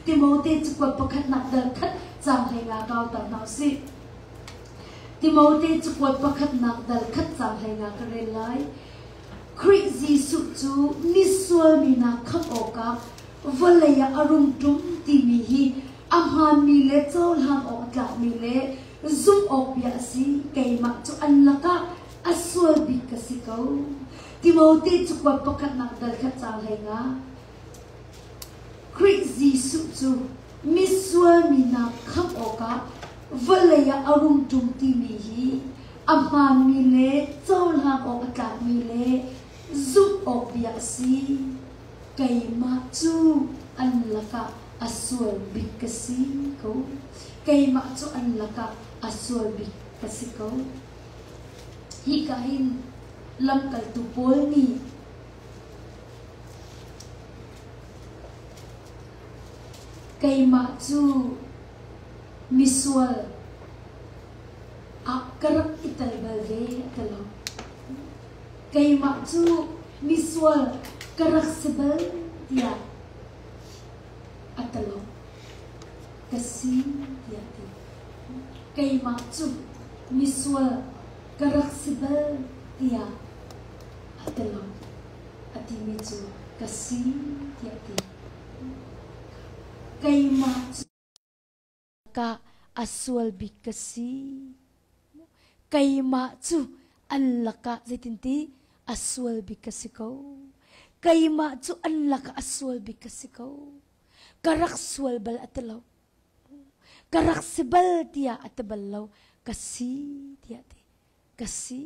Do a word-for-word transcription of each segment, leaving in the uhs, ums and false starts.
Timote cakuat pakhatnak dal khat cang hleinga kau ta hna usih. Timote cakuat pakhatnak dal khat cang hleinga ka rel lai. Khrih Jesuh cu misual mi hna khamh awkah vawlei ah a rung ṭum timi hi a hmaanmi le cohlan awk a tlakmi le zumh awk bia a si. Keimah cu an lakah a sual bik ka si ko. Timote cakuat pakhatnak dal khat cang hleinga. Khrih Jesuh cu misual mi hna khamh awkah vawlei ah a rung ṭum timi hi a hmaanmi le cohlan awk a tlakmi le zumh awk bia a si. Keimah cu an lakah a sual bik ka si ko. Keimah cu an lakah a sual bik ka si ko. Hika hin lamkaltu pawl nih keimah cu misual ah ka rak i tel bal ve a ti lo. Keimah cu misual ka rak si bal tiah a ti lo. Ka si tiah ti. Keimah cu misual ka rak si bal tiah a ti lo. A timi cu ka si tiah ti. Keimah cu ka a sual bik ka si. Keimah cu an lakah zeitinti a sual bik ka si ko. Keimah cu an lakah a sual bik ka si ko. Ka rak sual bal a ti lo. Ka rak si bal tiah a ti bal lo. Ka si tiah ti. Ka si.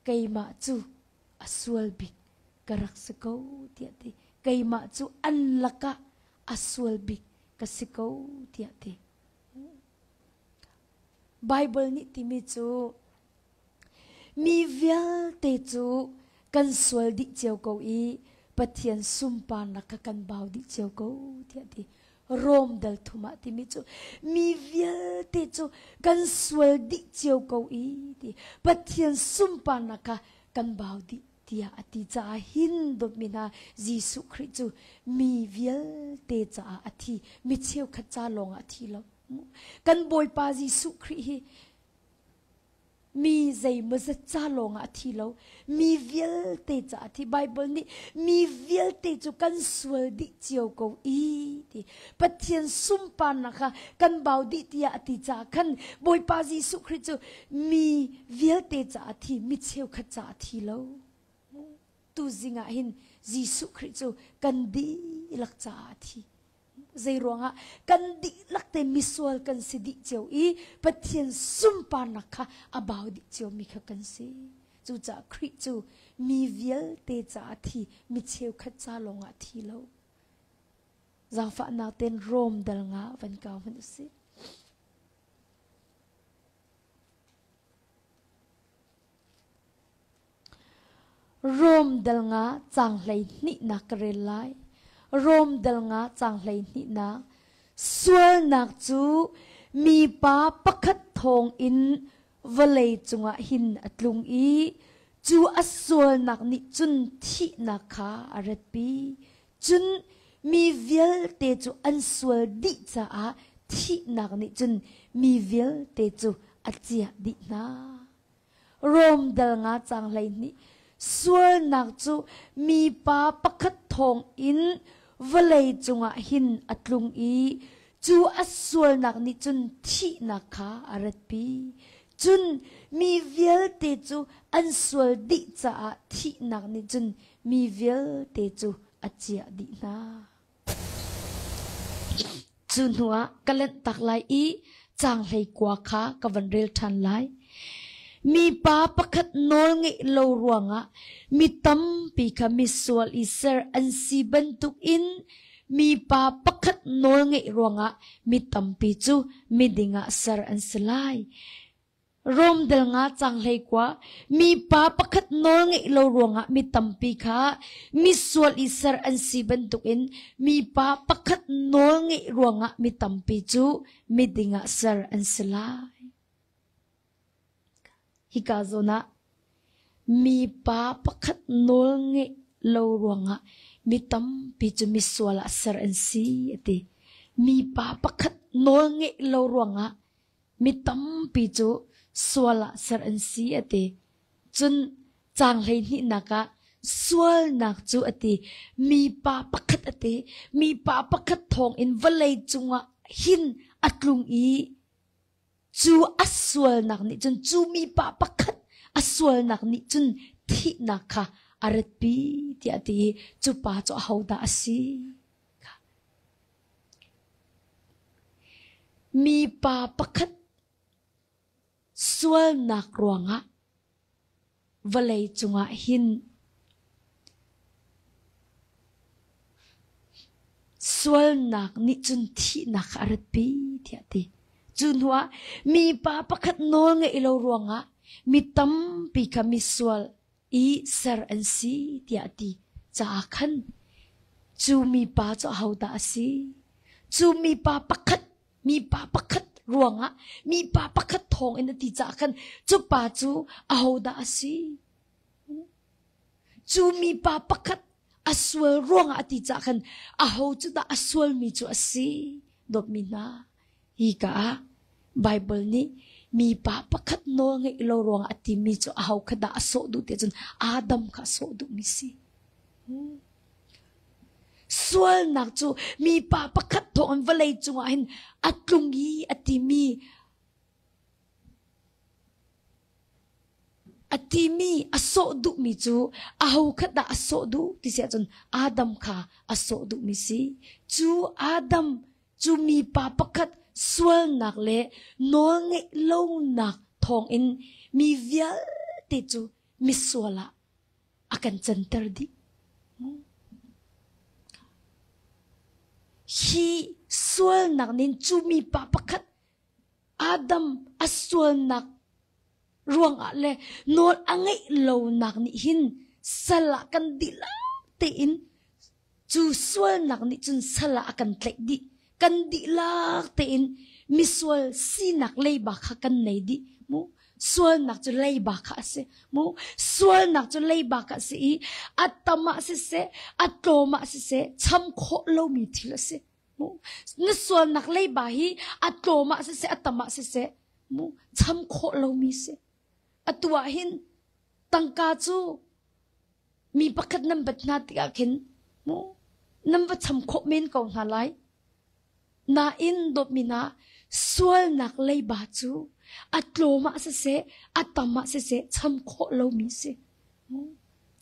Keimah cu a sual bik ka rak si ko tiah ti. Keimah cu an lakah a sual bik ka si ko tiah ti. Baibal nih timi cu mi vialte cu kan sual dih cio ko i Pathian sunparnak kha kan bau dih cio ko tiah ti. Rom dal thum ah timi cu mi vialte cu kan sual dih cio ko i ti. Pathian sunparnak kha kan bau dih tiah a ti caah hin dawtmi hna Jesuh Khrih cu mi vialte caah a thi, mi cheukhat ca lawngah a thi lo. Kan Bawipa Jesuh Khrih hi mi zeimawzat ca lawngah a thi lo, mi vialte caah a thi. Baibal nih mi vialte cu kan sual dih cio ko i ti. Pathian sunparnak kha kan bau dih tiah a ti caah khan Bawipa Jesuh Khrih cu mi vialte caah a thi, mi cheukhat caah a thi lo. Tuzing ah hin Jesuh Khrih cu kan dihlak caah a thi. Zeiruangah kan dihlak te misual kan si dih cio i Pathian sunparnak kha a bau dih cio mi kha kan si. Cucaah Khrih cu mi vialte caah a thi, mi cheukhat ca lawngah a thi lo. Zaangfahnak tein Rom dal nga van kau hmanh usih. Rom dal nga cang hlei hnihnak ka rel lai. Rom dal nga cang hlei hnihnak. Sualnak cu mipa pakhat thawngin vawlei cungah hin a tlung i, cu a sualnak nih cun thihnak kha a ratpi. Cun mi vialte cu an sual dih caah thihnak nih cun mi vialte cu a ciah dih hna. Rom dal nga cang hlei hnih. Sualnak cu mipa pakhat thawngin vawlei cungah hin a tlung i, cu a sualnak nih cun thihnak kha a ratpi. Cun mi vialte cu an sual dih caah thihnak nih cun mi vialte cu a ciah dih hna. Cu hnuah ka lanhtak lai i cang hlei kua kha ka van rel ṭhan lai. Mipa pakhat nawlngeih lo ruangah mi tampi kha misual i ser an si bantukin mipa pakhat nawlngeih ruangah mi tampi cu miding ah ser an si lai. Rom dal nga cang hlei kua, mipa pakhat nawlngeih lo ruangah mi tampi kha misual i ser an si bantukin mipa pakhat nawlngeih ruangah mi tampi cu miding ah ser an si lai. Hika zawn ah mipa pakhat nawlngeih lo ruangah mi tampi cu misual ah ser an si, a ti. Mipa pakhat nawlngeih lo ruangah mi tampi cu sual ah ser an si, a ti. Cun cang hleihnihnak ah sualnak cu a ti, mipa pakhat a ti, mipa pakhat thawngin vawlei cungah hin a tlung i cu a sualnak nih cun, cu mipa pakhat a sualnak nih cun thihnak kha a ratpi, tiah a ti i cu pa cu ahodah a si? Mipa pakhat sualnak ruangah vawlei cungah hin sualnak nih cun thihnak kha a ratpi, tiah a ti. Cu hnuah mipa pakhat nawlngeih lo ruangah mi tampi kha misual i ser an si, tiah a ti caah khan cu mipa cu ahodah a si? Cu mipa pakhat, mipa pakhat ruangah, mipa pakhat thawngin a ti caah khan cu pa cu ahodah a si? Cu mipa pakhat a sual ruangah a ti caah khan aho cu dah a sualmi cu a si? Dawtmi hna, hika ah Baibal nih mipa pakhat nawlngeih lo ruangah a timi cu aho kha dah a sawh duh tiah cun Adam kha a sawh duhmi si. Sualnak cu mipa pakhat thawngin vawlei cungah hin a tlung i a timi, a timi a sawh duhmi cu aho kha dah a sawh duh ti si ahcun Adam kha a sawh duhmi si. Cu Adam cu mipa pakhat sualnak le nawlngeih lonak thawngin mi vialte cu misual ah a kan canter dih. Hi sualnak nih cu mipa pakhat Adam a sualnak ruangah le nawl a ngeih lonak nih hin sal ah kan dihlak tein, cu sualnak nih cun sal ah a kan tlaih dih. Kan dihlak tein misual sinak leiba kha kan nei dih. Mu? Sualnak cu leiba kha a si. Mu? Sualnak cu leiba kha a si i a tam ah siseh, a tlawm ah siseh, cham khawh lomi thil a si. Mu? Na sualnak leiba hi a tlawm ah siseh, a tam ah siseh, mu? Cham khawh lomi si. Atu ah hin tangka cu mi pakhat nan bat hna tikah khin, mu, nan va cham khawh men ko hna lai. Nain dawtmi hna, sualnak leiba cu a tlawm ah siseh, a tam ah siseh, cham khawh lomi si. Mu?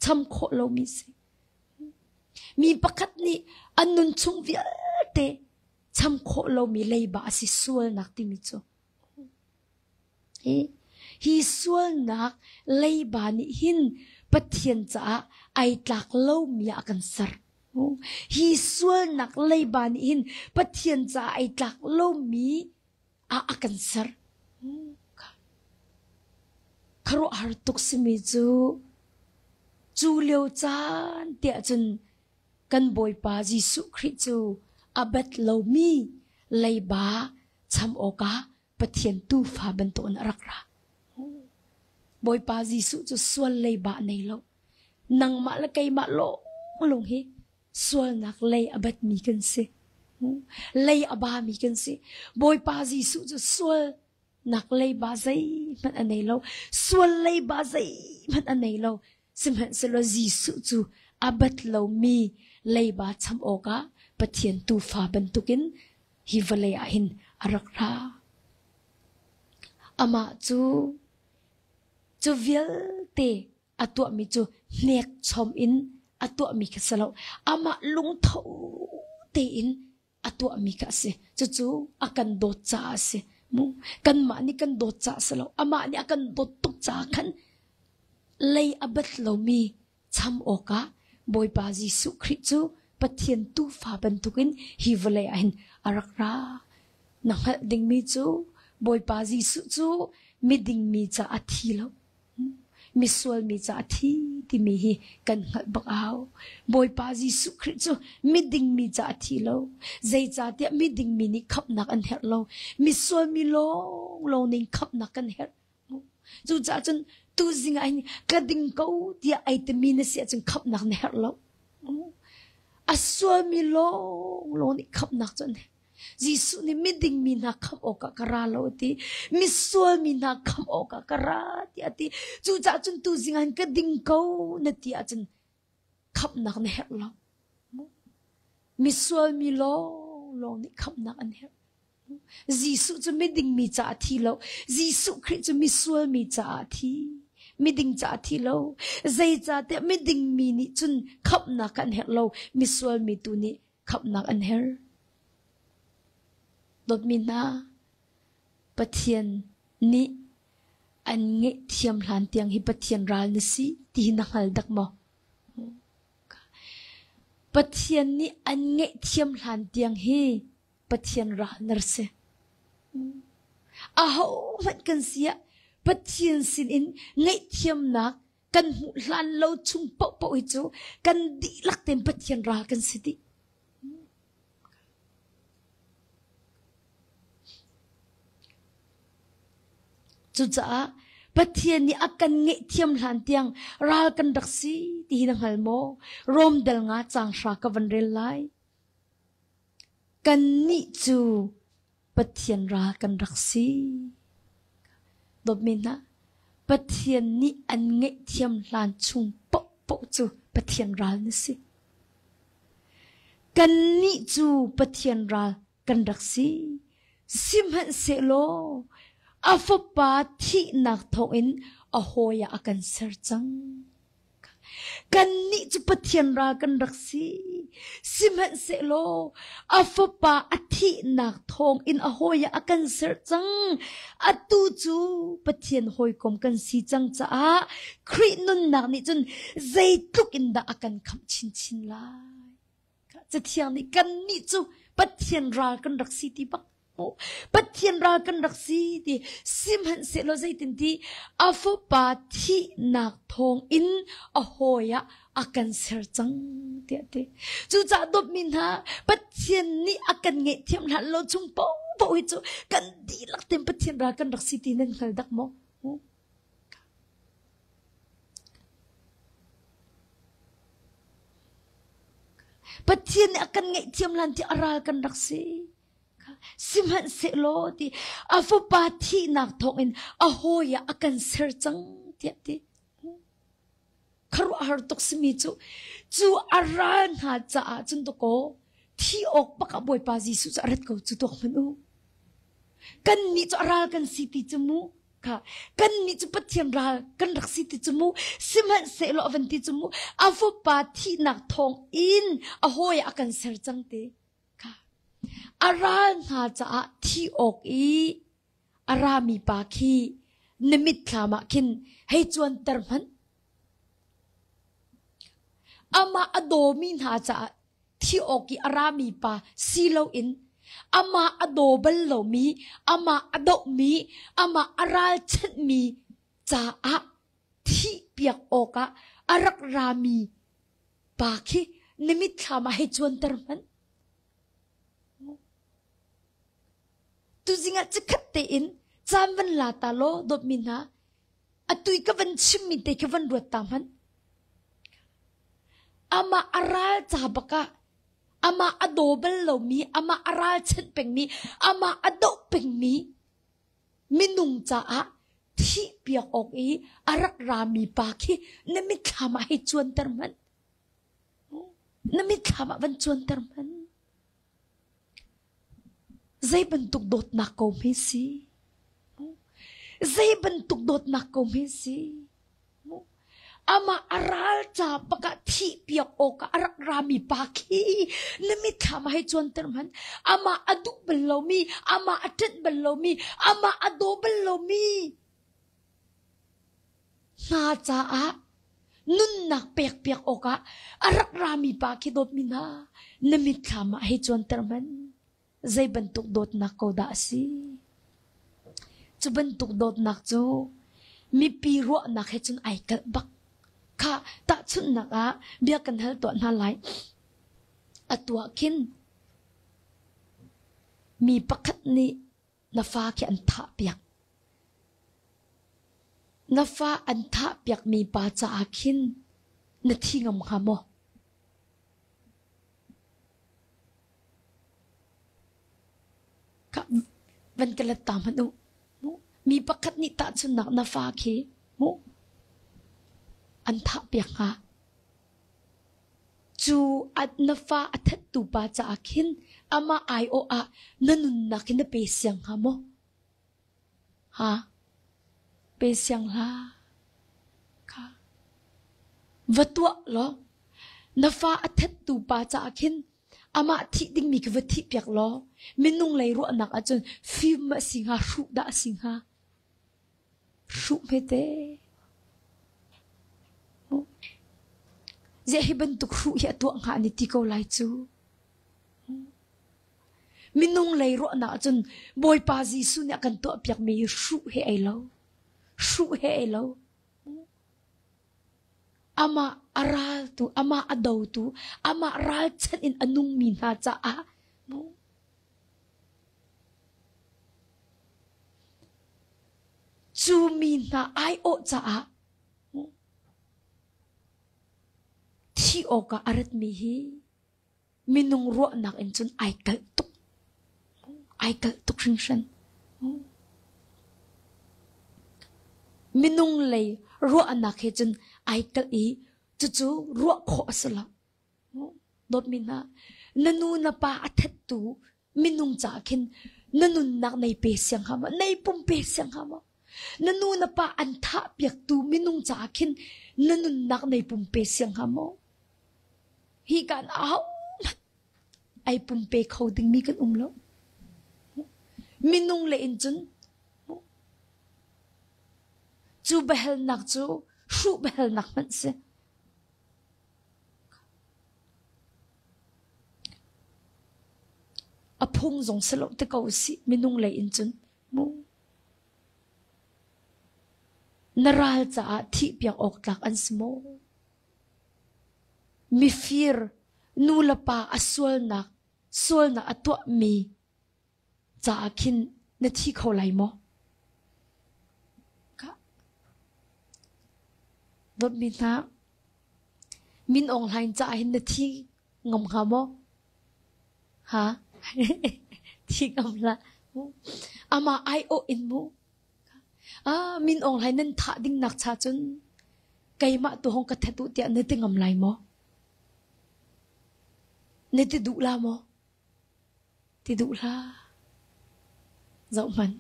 Cham khawh lomi si. Mi pakhat nih a nun chung vialte cham khawh lomi leiba a si sualnak timi cu. Hi, hi sualnak leiba nih hin Pathian caah aa tlak lomi ah a kan ser. Hi sualnak leiba nih hin Pathian caah aa tlak lomi ah a kan ser. Khuaruahhar tuk simi cu, cu lio caan tiah cun kan Bawipa Jesuh Khrih cu a bat lomi leiba cham awkah Pathian tuufa bantukin a rak ra. Bawipa Jesuh cu sual leiba a nei lo. Nangmah le keimah lawnglawng hi sualnak lei a batmi kan si. Lei a bami kan si. Bawipa Jesuh cu sualnak leiba zeihmanh a nei lo. Sual leiba zeihmanh a nei lo. Sihmanhsehlaw Jesuh cu a bat lomi leiba cham awkah Pathian tuufa bantukin hi vawlei ah hin a rak ra. Amah cu cu vialte a tuahmi cu hnek chom in a tuahmi kha si lo. Amah lungtho tein a tuahmi kha a si. Cucu a kan dawt caah a si. Mu? Kanmah nih kan dawt caah a si lo. Amah nih a kan dawt tuk caah khan lei a bat lomi cham awkah Bawipa Jesuh Khrih cu Pathian tuufa bantukin hi vawlei ah hin a rak ra. Na hngalh dingmi cu Bawipa Jesuh cu midingmi caah a thi lo. Misualmi caah a thi timi hi kan hngalh bak au. Bawipa Jesuh Khrih cu midingmi caah a thi lo. Zeicahtiah midingmi nih khamhnak an herh lo. Misualmi lawnglawng nih khamhnak kan herh. Cucaah cun tuzing ah hin ka ding ko tiah ei timi na si ahcun khamhnak na herh lo. A sualmi lawnglawng nih khamhnak cu an herh. Jesuh nih miding mi hna khamh awkah ka ra lo a ti. Misual mi hna khamh awkah ka ra ti a ti. Cucaah cun tu zingah hin ka ding ko na ti ahcun khamhnak na herh lo. Misual mi lawnglawng nih khamhnak an herh. Jesuh cu miding mi caah a thi lo. Jesuh Khrih cu misual mi caah a thi. Miding caah a thi lo. Zeicahtiah miding mi nih cun khamhnak an herh lo. Misual mi tu nih khamhnak an herh. Dawtmi hna, Pathian nih an ngaihthiam hlan tiang hi Pathian ral na si ti hi na hngal dak maw? Pathian nih an ngaihthiam hlan tiang hi Pathian ral na si. Ahohmanh kan si ah Pathian sinin ngaihthiamnak kan hmuh hlan lo chung paohpaoh hi cu kan dihlak tein Pathian ral kan si dih. Cucaah Pathian nih a kan ngaihthiam hlan tiang ral kan rak si ti hi na hngal maw? Rom dal nga cang hra ka van rel lai. Kannih cu Pathian ral kan rak si. Dawtmi hna, Pathian nih an ngaihthiam hlan chung paohpaoh cu Pathian ral na si. Kannih cu Pathian ral kan rak si. Sihmanhsehlaw, a Fapa thihnak thawngin a hawi ah a kan ser cang. Kannih cu Pathian ral kan rak si. Sihmanhsehlaw, a Fapa a thihnak thawngin a hawi ah a kan ser cang. Atu cu Pathian hawikom kan si cang caah Khrih nunnak nih cun zeitluk in dah a kan khamh chinchin lai? Cathiang nih kannih cu Pathian ral kan rak si ti bak. Pathian ral kan rak si ti. Sihmanhsehlaw zeitinti a Fapa thihnak thawngin a hawi ah a kan ser cang tiah ti. Cucaah dawtmi hna, Pathian nih a kan ngaihthiam hlan lo chung paohpaoh hi cu kan dihlak tein Pathian ral kan rak si ti nan hngal dak maw? Pathian nih a kan ngaihthiam hlan tiah a ral kan rak si. Sihmanhsehlaw ti, a Fapa thihnak thawngin a hawi ah a kan ser cang tiah ti. Khuaruahhar tuk simi cu, cu a ral hna caah cun tuk aw, thih awk bak ah Bawipa Jesuh cu a rat ko cu tuak hmanh u. Kannih cu a ral kan si ti cu mu kha. Kannih cu Pathian ral kan rak si ti cu mu. Sihmanhsehlaw a van ti cu mu. A Fapa thihnak thawngin a hawi ah a kan ser cang ti kha. A ral hna caah thih awk i a rami pa khi na mitthlam ah khin hei cuanter hmanh. Amah a dawmi hna caah thih awk i a rami pa si loin, amah a daw bal lomi, amah a dohmi, amah a ralchanhmi caah thihpiak awkah a rak rami pa khi na mitthlam ah hei cuanter hmanh. Tuzing ah cikhat tein caan van la ta law, dawtmi hna, atu i ka van chimmi te khi van ruat ta hmanh. Amah a ral ca bak ah, amah a daw bal lomi, amah a ralchanh pengmi, amah a doh pengmi minung caah thihpiak awk i a rak rami pa khi na mitthlam ah hei cuanter hmanh. Na mitthlam ah van cuanter hmanh. Zei bantuk dawtnak ko hme si? Zei bantuk dawtnak ko hme si? Amah a ralca bak ah thihpiak awkah a rak rami pa khi na mitthlam ah hei cuanter hmanh. Amah a duh bal lomi, amah a ṭanh bal lomi, amah a daw bal lomi hna caah nunnak pekpiak awkah a rak rami pa khi dawtmi hna na mitthlam ah hei cuanter hmanh. Zei bantuk dawtnak ko dah a si? Cu bantuk dawtnak cu mipi ruahnak he cun aa kalh bak. Kha tahchunhnak ah bia kan hal tuah hna lai. Atu ah khin mi pakhat nih na fa khi an thahpiak. Na fa an thahpiakmi pa caah khin na thi ngam hnga maw? Van ka lat ta hmanh uh. Mu. Mi pakhat nih tahchunhnak na fa khi, mu, an thah piak hnga. Cu a, na fa a thattu pa caah khin amah aiawh ah na nunnak hi na pe siang hnga maw? Ha? Pe siang hlah. Kha. Va tuah law. Na fa a thattu pa caah khin amah thih dingmi khi va thih piak law. Minung lei ruahnak ahcun fim a si hnga, hruh dah a si hnga? Hruh hmete. Ziah hi bantuk hruh hi a tuah hnga an i ti ko lai cu. Minung lei ruahnak ahcun Bawipa Jesuh nih a kan tuahpiakmi hruh he ei lo. Hruh he ei lo. Amah a raltu, amah a dotu, amah ralchanh in a nungmi hna caah, mu, cu mi hna aiawh caah, mu, thih awkah a ratmi hi minung ruahnak in cun aa kalh tuk. Aa kalh tuk hringhran. Minung lei ruahnak he cun aa kalh i cucu ruah khawh a si lo. Dawtmi hna, na nu na pa a thattu minung caah khin na nunnak na i pe siang hnga maw? Na i pum pe siang hnga maw? Na nu na pa an thah piaktu minung caah khin na nunnak na i pum pe siang hnga maw? Hi kan ahohmanh aa pum pe kho dingmi kan um lo. Minung lei in cun cu biahalnak cu hruh biahalnak hmanh si. A phung zong si lo ti ko si, minung lei in cun, mu, na ral caah thih piak awk tlak an si maw? Mifir, nu le pa a sualnak, sualnak a tuahmi caah khin na thi kho lai maw? Ka, dawtmi hna, Min Aung Hlaing caah hin na thi ngam hnga maw? Ha? Thi ngam hlah. Amah aiawh in mu. Ah, Min Aung Hlaing nan thah dingnak cha cun keimah tu hong ka that uh tiah na ti ngam lai maw? Na ti duh la maw? Ti duh hlah. Zohhmanh,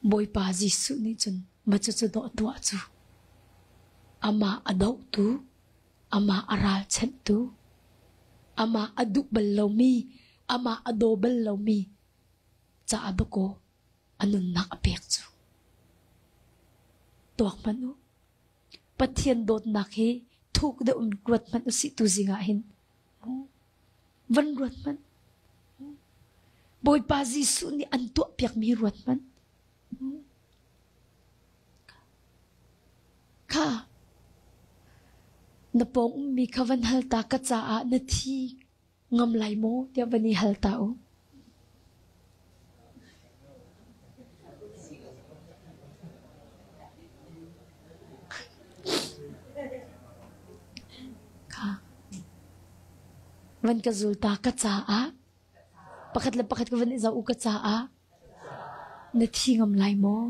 Bawipa Jesuh nih cun ma cucu dawh tuah cu, amah a dohtu, amah a ralchanhtu, amah a duh bal lomi, amah a daw bal lomi caah dakaw a nunnak a pek cu. Tuak hmanh u. Pathian dawtnak hi thuk deuh in ruat hmanh u sih tu zing ah hin. Van ruat hmanh. Bawipa Jesuh nih an tuahpiakmi ruat hmanh. Kha, na pawng ummi kha van hal ta, ka caah na thi ngam lai maw tiah van i hal ta u. Kha. Van ka zul ta, ka caah. Pakhat le pakhat ka van i zoh u, ka caah. Na thi ngam lai maw?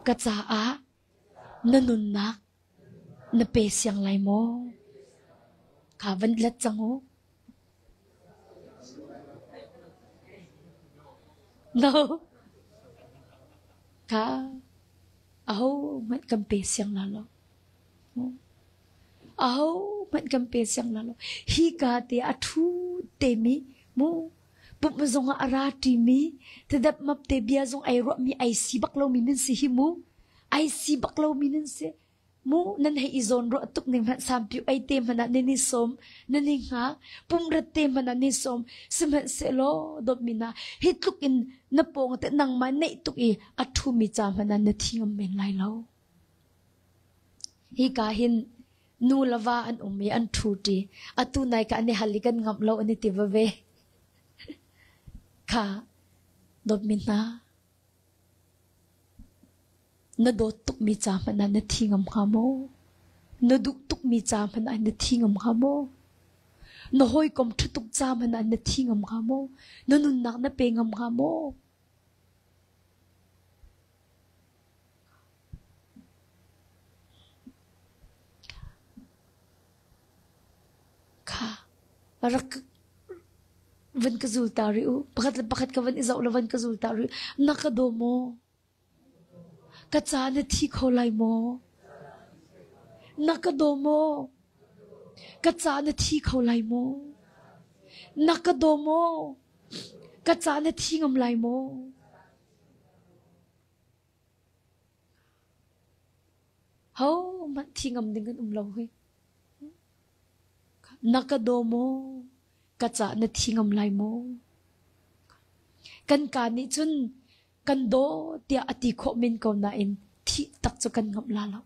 Ka caah. Na nunnak na pe siang lai maw? Kha van let cang u. No. Kha ahohmanh kan pe siang lai lo. Ahohmanh kan pe siang lai lo. Hi ka te a ṭhu te mi mu. Pumh zong ah a ra ṭi mi. Tadap map te bia zong ai ruah mi, ai si bak lo mi nan si hi mu. Ai si bak lo mi nan si. Mu, nan hei i zawn ruah tuk ning hmanh, sampiu ei te hmanh ah nan i sawm, nan i hngak, pumh rat te hmanh ah nan i sawm, sihmanhsehlaw, dawtmi hna, hi tluk in na pawng te nangmah neih tuk i a ṭhumi ca hmanh ah na thi ngam men lai lo. Hi ka hin nu le va an um i an ṭhu ṭi, atu nai ka an i hal i kan ngamh lo an i ti veve. Kha, dawtmi hna. Na dawt tukmi ca hmanh ah na thi ngam hnga maw? Na duh tukmi ca hmanh ah na thi ngam hnga maw? Na hawikom ṭha tuk ca hmanh ah na thi ngam hnga maw? Na nunnak na pe ngam hnga maw? Rak van ka zul ta rih uh. Pakhat le pakhat ka van i zoh le van ka zul ta rih uh. Na ka dawm aw? Ka ca na thi kho lai maw? Na ka dawm aw? Ka ca na thi kho lai maw? Na ka dawm aw? Ka ca na thi ngam lai maw? Ho, man thi ngam ding kan um lo hi. Na ka dawm aw? Ka ca na thi ngam lai maw? Kan ka nih cun kan daw tiah a ti khawh men ko nain thih tak cu kan ngamh la lo.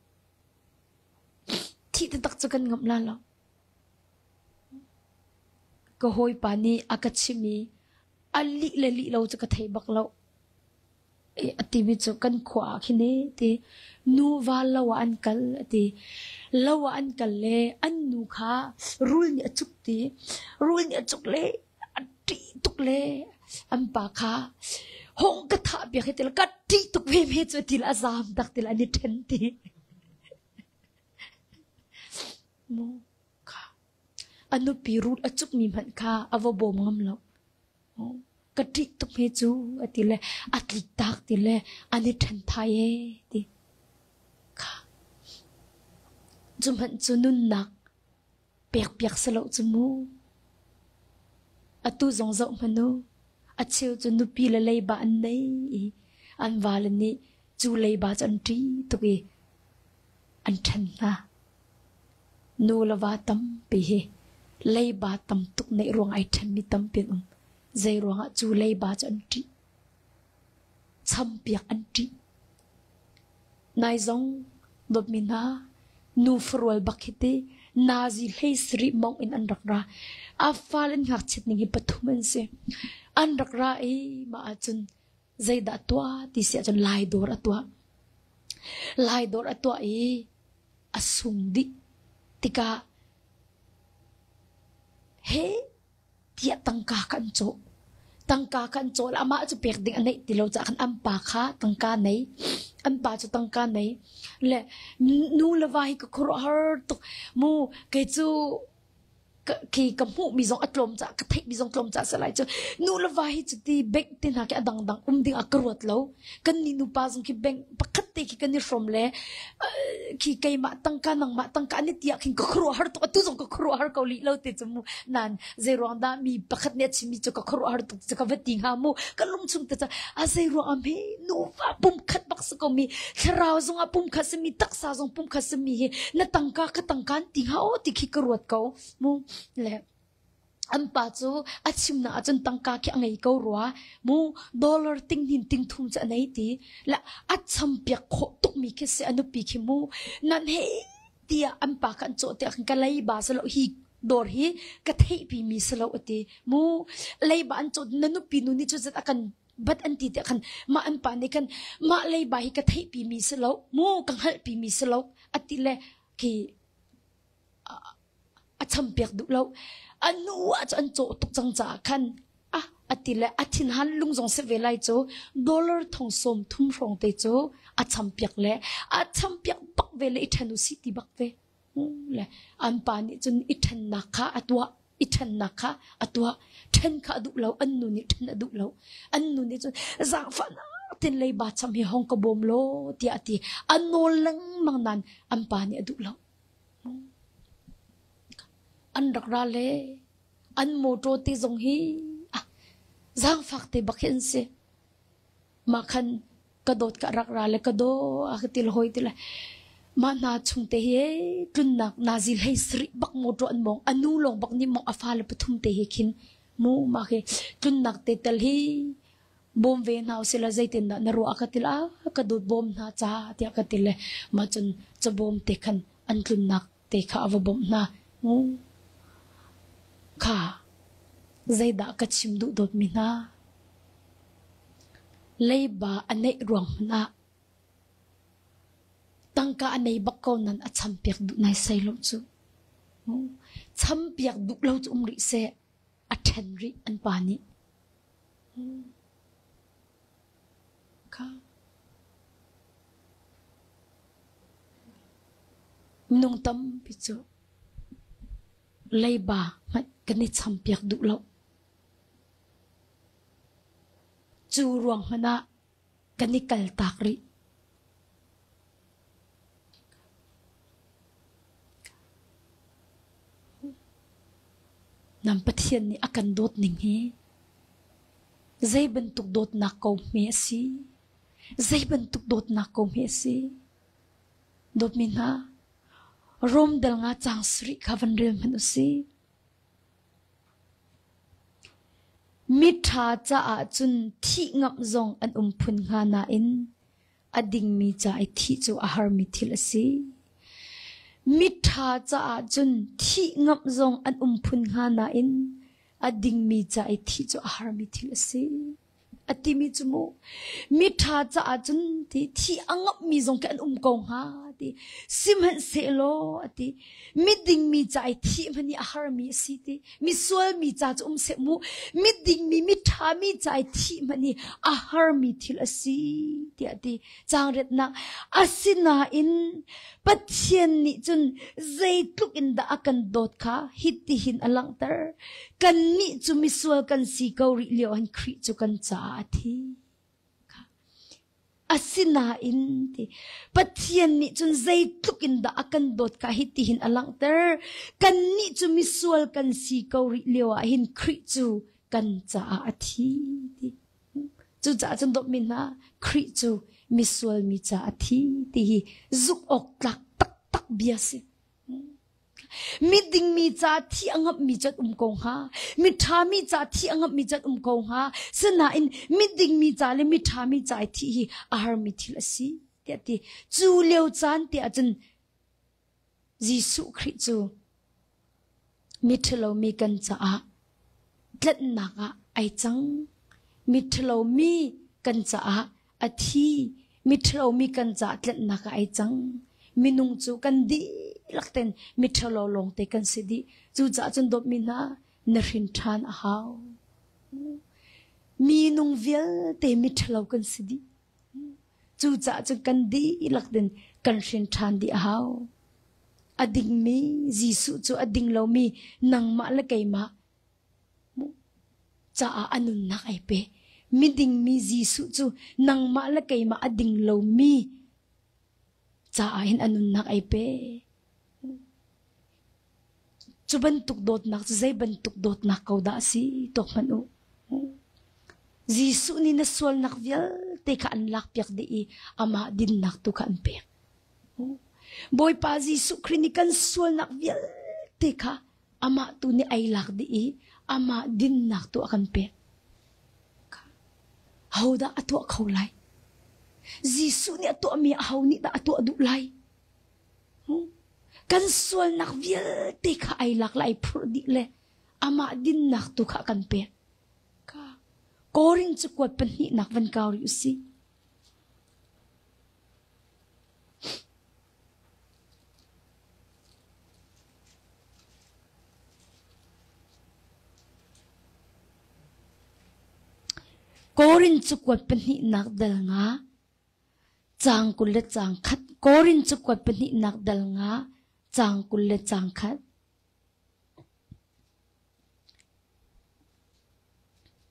Thih taktak cu kan ngamh la lo. Ka hawipa nih a ka chimh i a lih le lih lo cu ka thei bak lo. Eh, a timi cu kan khua ah khin i ti, nu va lo ah an kal a ti. Lo ah an kal le an nu kha rul nih a cuk ti, rul nih a cuk le a ṭih tuk le an pa kha hong ka thah piak hi ti le ka ṭih tuk ve ve cu ti le a zam tak ti le an i ṭhen ti. Maw? Kha. A nupi rul a cukmi hmanh kha a va bawm ngam lo. Maw? Ka ṭih tuk hme cu a ti le a tlik tak ti le an i ṭhen thai e ti. Kha. Cu hmanh cu nunnak pekpiak si lo cu mu. Atu zong zoh hmanh u. A cheu cu nupi le leiba an nei i an vale nih cu leiba cu an ṭih tuk i an ṭhen hna. Nu le va tampi hi leiba tam tuk neih ruangah aa ṭhenmi tampi an um. Zei ruangah cu leiba cu an ṭih? Champiak an ṭih. Nai zong dawtmi hna, nu farual bak hi ti, nazi hlei sarih mawngh in an rak ra. A fale an ngakchiat ning hi pathum an si. An rak ra i mah ahcun zeidah a tuah ti si ahcun laidawr a tuah. Laidawr a tuah i a sung dih tikah he tiah tangka kha an cawh. Tangka kha an cawh le amah cu pek ding a neih ti lo caah khan an pa kha tangka nei. An pa cu tangka nei. Le nu le va hi ka khuaruahhar tuk. Mu, kei cu ka, khi ka hmuhmi zong a tlawm caah, ka theihmi zong tlawm caah si lai cu. Nu le va hi cu ti bank te hna khi a dangdang um ding a ka ruat lo. Kannih nupa zong khi bank pakhat te khi kan i hrawm le, eh, khi keimah tangka, nangmah tangka an i tiah khin ka khuaruahhar tuk, atu zong ka khuaruahhar ko lih lo te cu mu. Nan, zeiruang dah mi pakhat nih a chimmi cu ka khuaruahhar tuk cu ka va ti hnga mu. Ka lungchung te cu, a zeiruang am he, nuva pumkhat bak si ko mi, thlarau zong a pumkhat si mi, taksa zong pumkhat si mi hi, na tangka, ka tangka an ti hnga aw ti khi ka ruat ko mu. Le an pa cu a chimnak ahcun tangka khi a ngei ko rua mu, dollar ting hnin ting thum cu a nei ti. Le a champiak khawh tukmi khi si a nupi khi mu. Nan he tiah an pa kha an cawh tiah khan ka leiba si lo hi, dawr hi ka theihpimi si lo a ti mu. Leiba an cawh, na nupi nu nih cu zat a kan bat an ti tiah khan mah an pa nih khan mah leiba hi ka theihpimi si lo mu, ka hngalhpimi si lo a ti le khi a, a champiak duh lo. A nu ah cu an cawh tuk cang caah khan, ah, a ti le a thinhan lung zong si ve lai cu, dollar thong sawm thum hrawng te cu a champiak le a champiak bak ve le i ṭhen u sih ti bak ve. Le an pa nih cun i ṭhennak kha a tuah, i ṭhennak kha a tuah. Ṭhen kha a duh lo, an nu nih ṭhen a duh lo. An nu nih cun zaangfahnak tein leiba cham hi hong ka bawm law tiah a ti. A nawl lengmang nain an pa nih a duh lo. An rak ra le an motor te zong hi, ah, zaangfak te bak hi an si. Mah khan ka dawt ka rak ra le ka daw a ka ti le hawi ti le mah hna chung te hi tlunnak nazi hlei sarih bak motor an mawng, a nu lawng bak nih mawng, a fale pathum te hi khin mu mah hi tlunnak te tal hi bawm ve hna u sila zeitindah na ruah a ka ti le a ka dawt bawm hna ca tiah ka ti le mah cun ca bawm te khan an tlunnak te kha a va bawmh hna. Mu kha, zeidah ka chim duh dawtmi hna? Leiba a neih ruang hmanh ah tangka a nei bak ko nan a champiak duh nai sei lo cu. Mu, champiak duh lo cu um rih seh. A ṭhen rih an pa nih. Kha. Minung tampi cu leiba hmanh kan i champiak duh lo. Cu ruang hmanah kan i kaltak rih. Nan Pathian nih a kan dawt ning hi zei bantuk dawtnak ko hme a si? Zei bantuk dawtnak ko hme a si? Dawtmi hna, Rom dal nga cang sarih kha van rel hmanh u sih. Miṭha caah cun thih ngamh zong an um phun hnga nain a dingmi ca i thih cu a harmi thil a si. Miṭha caah cun thih ngamh zong an um phun hnga nain a dingmi ca i thih cu a harmi thil a si. A timi cu mu. Miṭha caah cun ti, thih a ngamhmi zong khi an um ko hnga ti. Sihmanhsehlaw a ti, midingmi ca i thih hmanh hi a harmi a si ti. Misualmi ca cu um seh mu. Midingmi, miṭhami ca i thih hmanh hi a harmi thil a si, tiah a ti. Cang riatnak, asinain Pathian nih cun zeitluk in dah a kan dawt kha hitihin a langhter, kannih cu misual kan si ko rih lio ah hin Khrih cu kan caah a thi. Asinain ti, Pathian nih cun zeitluk in dah a kan dawt kha hitihin a langhter, kannih cu misual kan si ko rih lio ah hin Khrih cu kan caah a thi ti. Cucaah cun dawtmi hna, Khrih cu misualmi ca a thi ti hi zuk awk tlak taktak bia si. Midingmi ca thih a ngamhmi cu an um ko hnga, miṭhami ca thih a ngamhmi cu an um ko hnga, sinain midingmi ca le miṭhami ca i thih hi a harmi thil a si, tiah ti. Cu lio caan tiah cun Jesuh Khrih cu miṭhalo mi kan caah tlanhnak ah ai cang. Miṭhalo mi kan caah a thi. Miṭhalo mi kan caah tlanhnak ah ai cang. Minung cu kan dihlak tein miṭhalo lawngte kan si dih. Cucaah cun dawtmi hna, na hrin ṭhan a hau. Minung vialte miṭhalo kan si dih. Cucaah cun kan dihlak tein kan hrin ṭhan dih a hau. A dingmi Jesuh cu a ding lomi nangmah le keimah caah a nunnak ai pe. Midingmi Jesuh cu nangmah le keimah a ding lomi caah hin a nunnak ai pe. Cu bantuk dawtnak cu zei bantuk dawtnak ko dah a si? Tuak hmanh u. Jesuh nih na sualnak vialte kha an lakpiak dih i amah dinnak tu kha an pek. Bawipa Jesuh Khrih nih kan sualnak vialte kha amah tu nih ai lak dih i amah dinnak tu a kan pek. Ho dah a tuah kho lai? Jesuh nih a tuahmi aho nih dah a tuah duh lai? Kan sualnak vialte kha ai lak le ai phurh dih le amah dinnak tu kha a kan pek. Korin cakuat pahnihnak van kau rih u sih. Korin cakuat pahnihnak dal nga, cang kul le cang khat. Korin cakuat pahnihnak dal nga, cang kul le cang khat.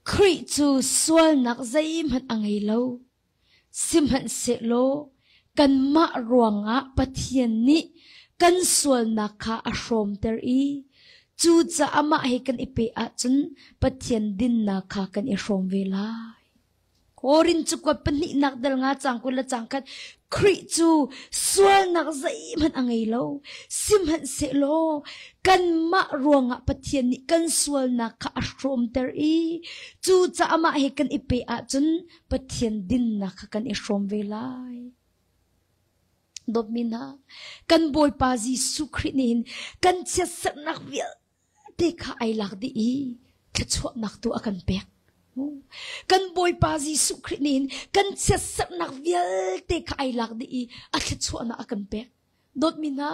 Khrih cu sualnak zeihmanh a ngei lo. Sihmanhsehlaw, kanmah ruangah Pathian nih kan sualnak kha a hrawmter i, cucaah amah he kan i pe ahcun Pathian dinnak kha kan i hrawm ve lai. Korin cakuat pahnihnak dal nga, cang kul le cang khat. Khrih cu sualnak zeihmanh a ngei lo. Sihmanhsehlaw, kanmah ruangah Pathian nih kan sualnak kha a hrawmter i, cucaah amah he kan i pe ahcun Pathian dinnak kha kan i hrawm ve lai. Dawtmi hna, kan Bawipa Jesuh Khrih nih hin kan chiatserhnak vialte kha ai lak dih i thluachuahnak tu a kan pek. Kan Bawipa Jesuh Khrih nih hin kan chiatserhnak vialte kha ai lak dih i a thluachuahnak a kan pek. Dawtmi hna,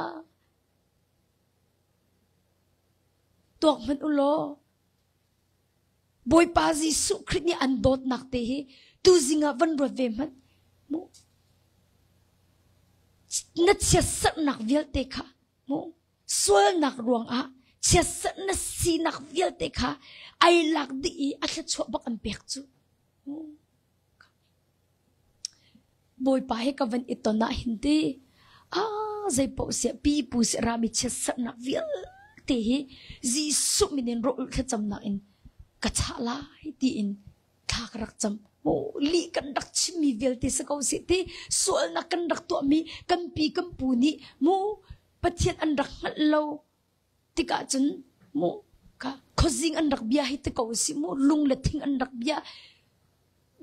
tuak hmanh u law, Bawipa Jesuh Khrih nih an dawtnak te hi tuzing ah van ruat ve hmanh. Mu. Na chiatserhnak vialte kha, mu, sualnak ruangah Chiatserhna sinak vialte kha ai lak dih i a thluachuah bak an pek cu. Bawipa he ka van i ton ah hin ti, a, zeipoh siah, pi pu siah rami chiatserhnak vialte hi Jesuh min in rawlh thlacamnak in ka chah lai tiin thla ka rak cam. Mu, lih kan rak chimmi vialte si ko sih ti, sualnak kan rak tuahmi kan pi kan pu nih mu, Pathian an rak hngalh lo tikah cun mu, ka khuazing an rak bia hi ti ko sih mu, lung le thing an rak bia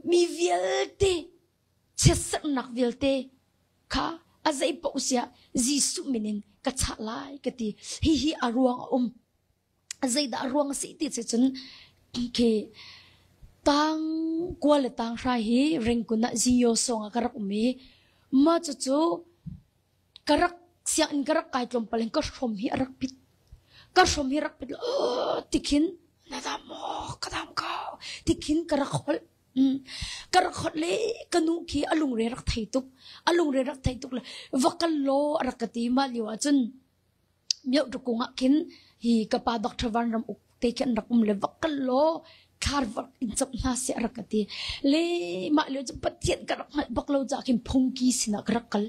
mi vialte, chiatserhnak vialte kha a zeipoh siah Jesuh min in ka chah lai ka ti. Hihi a ruang a um. A zeidah a ruang a si ti si cun, khi tang kua le tang hra hi Rengkun ah Zio sawng ah ka rak um i, ma cucu ka rak siang in ka rak kai tlawmpal in ka hrom hi a rak pit. Ka hrom hi a rak pit lo, tikhin, "Na dam maw?" "Ka dam ko," tikhin ka rak holh. Mm. Ka rak holh le ka nu khi a lungre rak thei tuk. A lungre rak thei tuk le, "Va kal law," a rak ka ti. Mah lio ahcun Myoh Tuk Kung ah khin hi ka pa Doctor Van Ram Uk te khi an rak um le, "Va kal law, thla va in cawk hna seh," a rak ka ti. Le mah lio cu Pathian ka rak hngalh bak lo caah khin phungki sinah ka rak kal.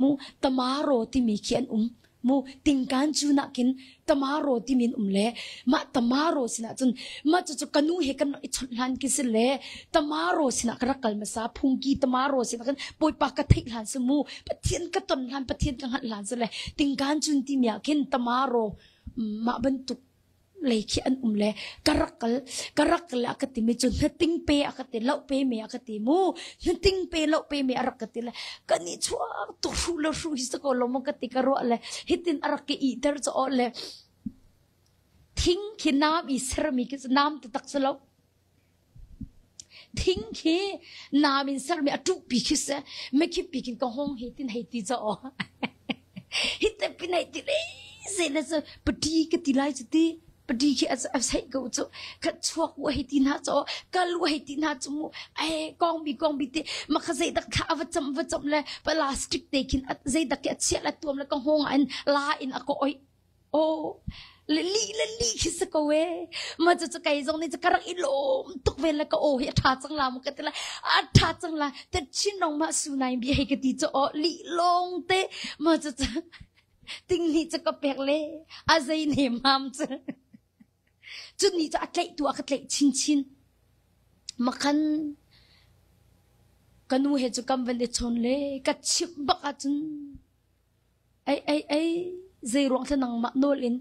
Mu, Tamaro timi khi an um. Mu, Tingkan cun ah khin Tamaro timi an um le, mah Tamaro sinah cun, mah cucu ka nu he kan rak i chawnh hlan khi si le, Tamaro sinah ka rak kal hmasa, phungki Tamaro sinah khin Bawipa ka theih hlan si mu, Pathian ka ton hlan, Pathian ka hngalh hlan si le, Tingkan cun timi ah khin Tamaro, mm, mah bantuk lei khi an um le, ka rak kal, ka rak kal le a ka timi cu, "Hna ting pe," a ka ti, "Lauh pe me," a ka ti mu, "Hna ting pe, lauh pe me," a rak ka ti le, "Kan i chuak tuk, hruh le hruh hi si ko lo maw?" ka ti, ka ruah le, hitin a rak ka ihter caah le, "Thing khi nam i sermi khi nam taktak si lo. Thing khi nam in sermi a ṭuhpi khi si, mekhipi khin ka hong hi tin hei ti caah." Hi te pin hei ti le, zei le cu, padi ka ti lai cu ti, padi khi a, a sei ko cu, ka chuak u hei ti hna caah, ka lu hei ti hna cu mu, ai, kongbi, kongbi ti, ma kha zeidak thla a va cam, va cam le, plastic te khin a, zeidak khi a chiah le tuam le ka hong ah in la in a ka oih. Oh, le lih le lih khi si ko e. Ma cu cu kei zong nih cu ka rak i lawm tuk ve le ka aw hi a ṭha cang la mu ka ti le, a ṭha cang la, te chin nong mah su nai bi hei ka ti cu aw, lih lawng te. Ma cu cu ting nih cu ka pek le, a zei ne mam cu. Cu nih cu a tlaih tu a ka tlaih chinchin. Ma khan ka nu he cu kam van i chawn le, ka chimh bak ahcun, "Ei, ei, ei, zei ruang thla nangmah nawl in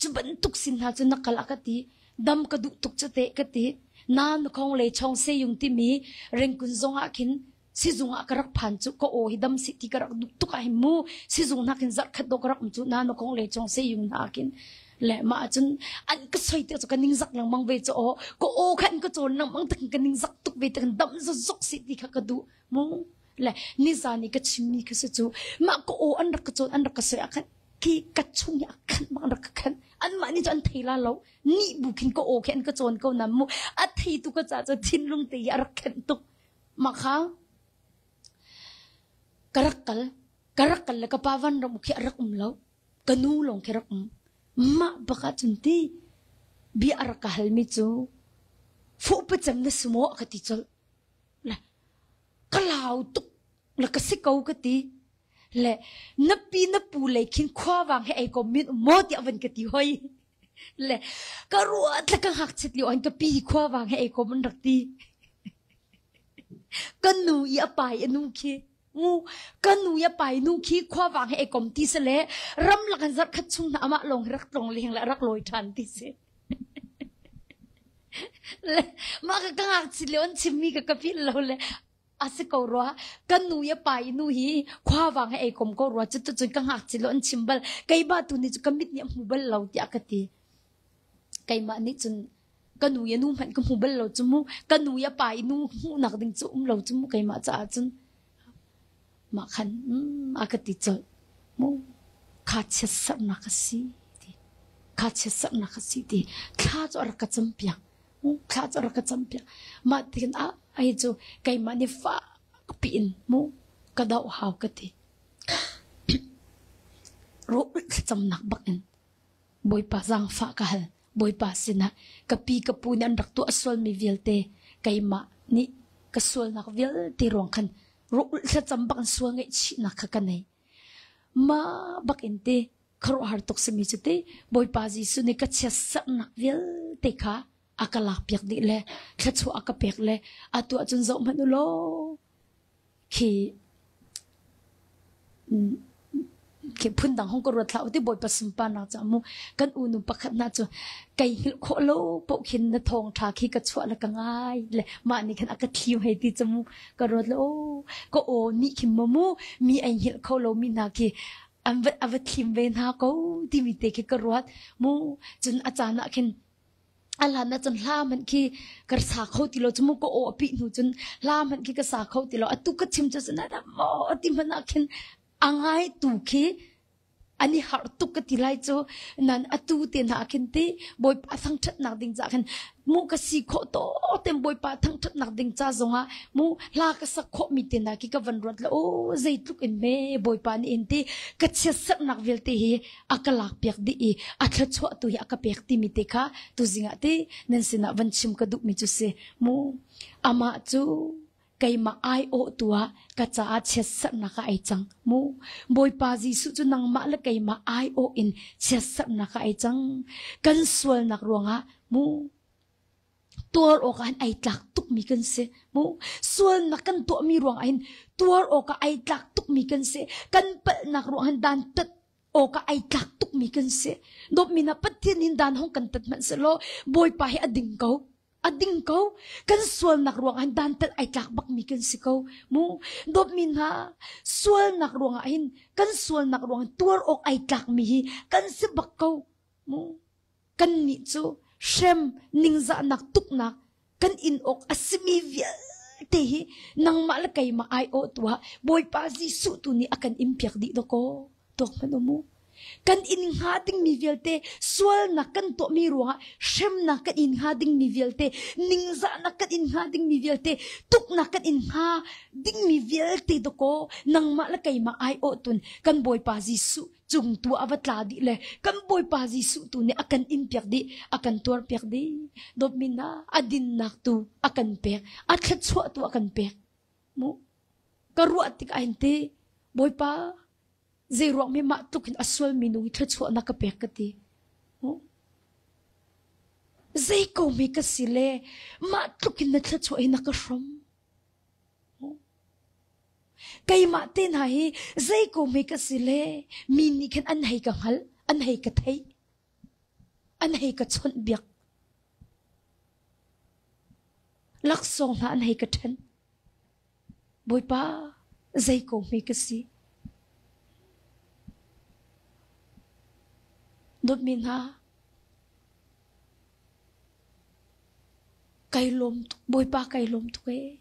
cu bantuk sin hna cu na kal," a ka ti. "Dam ka duh tuk cu teh," ka ti. "Na na khong lei chong se yung timi Rengkun zong ah khin sizung ah ka rak phan cu ka aw hi dam si ti ka rak duh tuk ah hin mu, sizung hna khin zarh khat dawh ka rak um cu na na khong lei chong se yung hna ah khin." Le mah ahcun an ka soi tik cu ka ningzak lengmang ve cu aw, ka aw kha an ka cawn lengmang tik ka ningzak tuk ve tik dam zok zok si ti kha ka duh mu. Le nizan i ka chimmi kha si cu, mah ka aw an rak ka cawn, an rak ka soi ah khan, khi ka chung i a khan, mah an rak ka khan. Anmah nih cu an thei la lo. Nih bu khin ka aw khi an ka cawn ko nan mu. A thei tu ka caah cu thinlung te i a rak khenh tuk. Mah kha ka rak kal, ka rak kal le ka pa Van Ram Uk khi a rak um lo. Ka nu lawng khi rak um. Mah bak ahcun ti, bia a rak ka halmi cu, "Fuh pacem na si maw?" a ka ti colh. Le ka lau tuk le ka si ko ka ti. Le, "Na pi na pu lei khin khuavang he ei kom min um maw?" tiah van ka ti hoi. Le ka ruat le ka ngakchiat lio an ka pi khuavang he ei kom an rak ti. Ka nu i a pa i a nu khi, mu, ka nu i a pa i nu khi khuavang he ei kom ti si le, ramlak an zarh khat chung hna amah lawng rak tlong leng le a rak lawi ṭhan ti si. Le mah kha ka ngakchiat lio an chimmi kha ka philh lo le, a si ko rua, ka nu i a pa i nu hi khuavang he ei kom ko rua, cuticun ka ngakchiat lio an chim bal, keimah tu nih cu ka mit nih a hmu bal lo tiah ka ti. Keimah nih cun ka nu i a nu hmanh ka hmu bal lo cu mu, ka nu i a pa i nu hmuhnak ding cu um lo cu mu, keimah caah cun. Mah khan, um, a ka ti colh. Mu, kha chiatserhnak a si ti. Kha chiatserhnak a si ti. Thla cu a rak ka campiak. Mu, thla cu a rak ka campiak. Mah tikin a, ahi cu keimah nih fak pi in, mu, ka doh hau ka ti. Rawh thlacamnak bak in. Bawipa zangfah ka hal, Bawipa sinah ka pi ka pu nih an rak tuah sual mi vialte, keimah nih ka sualnak vialte ruang khan rawh ulh thlacam bak an sual ngaih chihnak kha ka nei. Mah bak in ti, khuaruahhar tuk simi cu ti, Bawipa Jesuh nih ka chiatserhnak vialte kha a ka lakpiak dih le thluachuah a ka pek le, atu ahcun zoh hmanh u law. Khi, mm, khi phundang hong ka ruat hlah u ti, Bawipa sunparnak ca mu. Kan unu pakhat hna cu, kei hngilh khawh lo paoh khin na thawngṭha khi ka chuah le ka ngai le, mah nih khan a ka thlim hei ti ca mu. Ka ruat le, aw, ka aw nih khin maw mu, mi ei hngilh kho lo mi hna khi an va, a va thlim ve hna ko timi te khi ka ruat mu. Cun a caan ah khin a hlan ahcun hla hmanh khi ka sa kho ti lo cu mu, ka aw a pih hnu cun hla hmanh khi ka sa kho ti lo. Atu ka chim cu sinah maw ti hmanh ah khin a ngaitu khi an i harh tuk ka ti lai cu, nan atu te hna ah khin ti, Bawipa thangṭhatnak ding caah khin mu ka si khawh taw tein Bawipa thangṭhatnak ding ca zongah mu hla ka sak khawh mi te hna khi ka van ruat le, aw, zeitluk in me Bawipa nih in ti, ka chiatserhnak vialte hi a ka lakpiak dih i, a thluachuahtu hi a ka pek timi te kha, tuzing ah ti, nan sinah van chim ka duhmi cu si. Mu, amah cu keimah aiawhtu ah ka caah chiatserhnak ah ei cang. Mu, Bawipa Jesuh cu nangmah le keimah aiawh in chiatserhnak ah ei cang. Kan sualnak ruangah, mu, tuar awkah hin ei tlak tukmi kan si. Mu, sualnak kan tuahmi ruangah hin tuar awkah ei tlak tukmi kan si. Kan palhnak ruangah hin dan tat awkah ei tlak tukmi kan si. Dawtmi hna, Pathian hin dan hong kan tat hmanh sehlaw, Bawipa hi a ding ko. A ding ko. Kan sualnak ruangah hin dan tat ei tlak bakmi kan si ko. Mu, dawtmi hna, sualnak ruangah hin, kan sualnak ruangah hin tuar awk ei tlakmi hi kan si bak ko. Mu, kannih cu hrem, ningzahnak, tuknak kan in awk a simi vialte hi nangmah le keimah aiawhtu ah Bawipa Jesuh tu nih a kan in piak dih dawk aw. Tuak hmanh u mu. Kan in hnga dingmi vialte, sualnak kan tuahmi ruangah hremnak kan in hnga dingmi vialte, ningzahnak kan in hnga dingmi vialte, tuknak kan in hnga dingmi vialte dawk aw. Nangmah le keimah aiawhtun kan Bawipa Jesuh cung tu a va tla dih le kan Bawipa Jesuh tu nih a kan in piak dih, a kan tuar piak dih. Dawtmi hna, a dinnak tu a kan pek, a thluachuah tu a kan pek. Mu, ka ruah tikah hin ti, Bawipa, zei ruang mi mah tluk in a sual mi nung i thluachuahnak ka pek ka ti. Mu, zei ko mi ka si le mah tluk in na thluachuah hi na ka hrawm. Keimah te hna hi zei ko mi ka si le mi nih khan an hei ka hngalh, an hei ka theih, an hei ka chawnh biak, laksawng hna an hei ka ṭhen. Bawipa, zei ko mi ka si. Dawtmi hna, kai lawm tuk, Bawipa, kai lawm tuk e.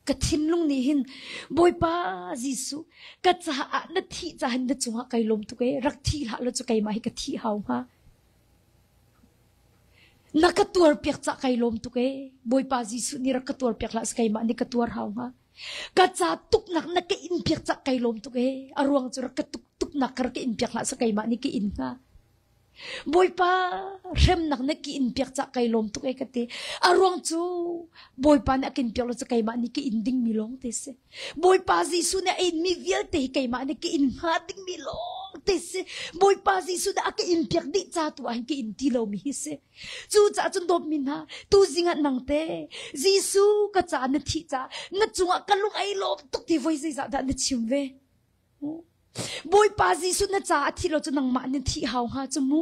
Ka thinlung nih hin, Bawipa Jesuh, ka caah na thih caah hin na cungah kai lawm tuk e. Rak thih hlah law cu keimah hi ka thih hau hnga. Na ka tuar piak caah kai lawm tuk e. Bawipa Jesuh nih rak ka tuar piak hlah si, keimah nih ka tuar hau hnga. Ka ca tuknak na ka in piak caah kai lawm tuk e. A ruang cu rak ka tuk, tuknak ka rak ka in piak hlah si, keimah nih ka in hnga. Bawipa, hremnak na ka in piak caah kai lawm tuk e ka ti. A ruang cu Bawipa nih a ka in piak lo cu keimah nih ka in dingmi lawngte si. Bawipa Jesuh nih a inmi vialte hi keimah nih ka in hnga dingmi lawngte si. Bawipa Jesuh nih a ka in piak dih ca tu ah hin ka in ti lomi hi si. Cucaah cun dawtmi hna, tuzing ah nangte Jesuh ka caah na thih caah na cungah ka lung ei lawm tuk ti voi zeizah dah na chim ve? Bawipa Jesuh na caah a thih lo cu nangmah na thih hau hnga cu mu.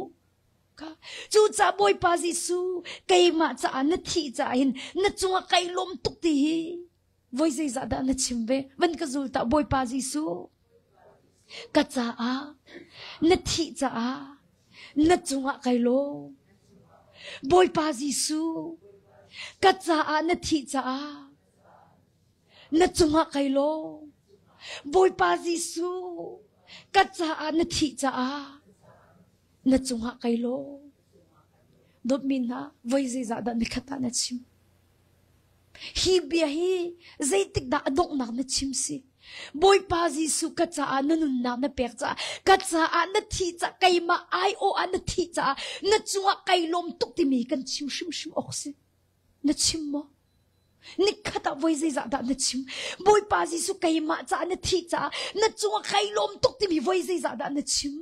Ka, cucaah Bawipa Jesuh keimah caah na thih caah hin na cungah kai lawm tuk ti hi voi zeizah dah na chim ve? Van ka zul ta, Bawipa Jesuh ka caah na thih caah na cungah kai lawm. Bawipa Jesuh ka caah na thih caah na cungah kai lawm. Bawipa Jesuh, ka caah na thih caah na cungah kai lawm. Dawtmi hna, voi zeizah dah nikhat ah na chim? Hi bia hi zeitik dah a donghnak na chim si? Bawipa Jesuh ka caah na nunnak na pek caah, ka caah na thih caah, keimah aiawh ah na thih caah, na cungah ka i lawm tuk timi kan chim hrimhrim awk si. Na chim maw? Nikhat ah voi zeizah dah na chim? Bawipa Jesuh keimah caah na thih caah, na cungah ka i lawm tuk timi voi zeizah dah na chim?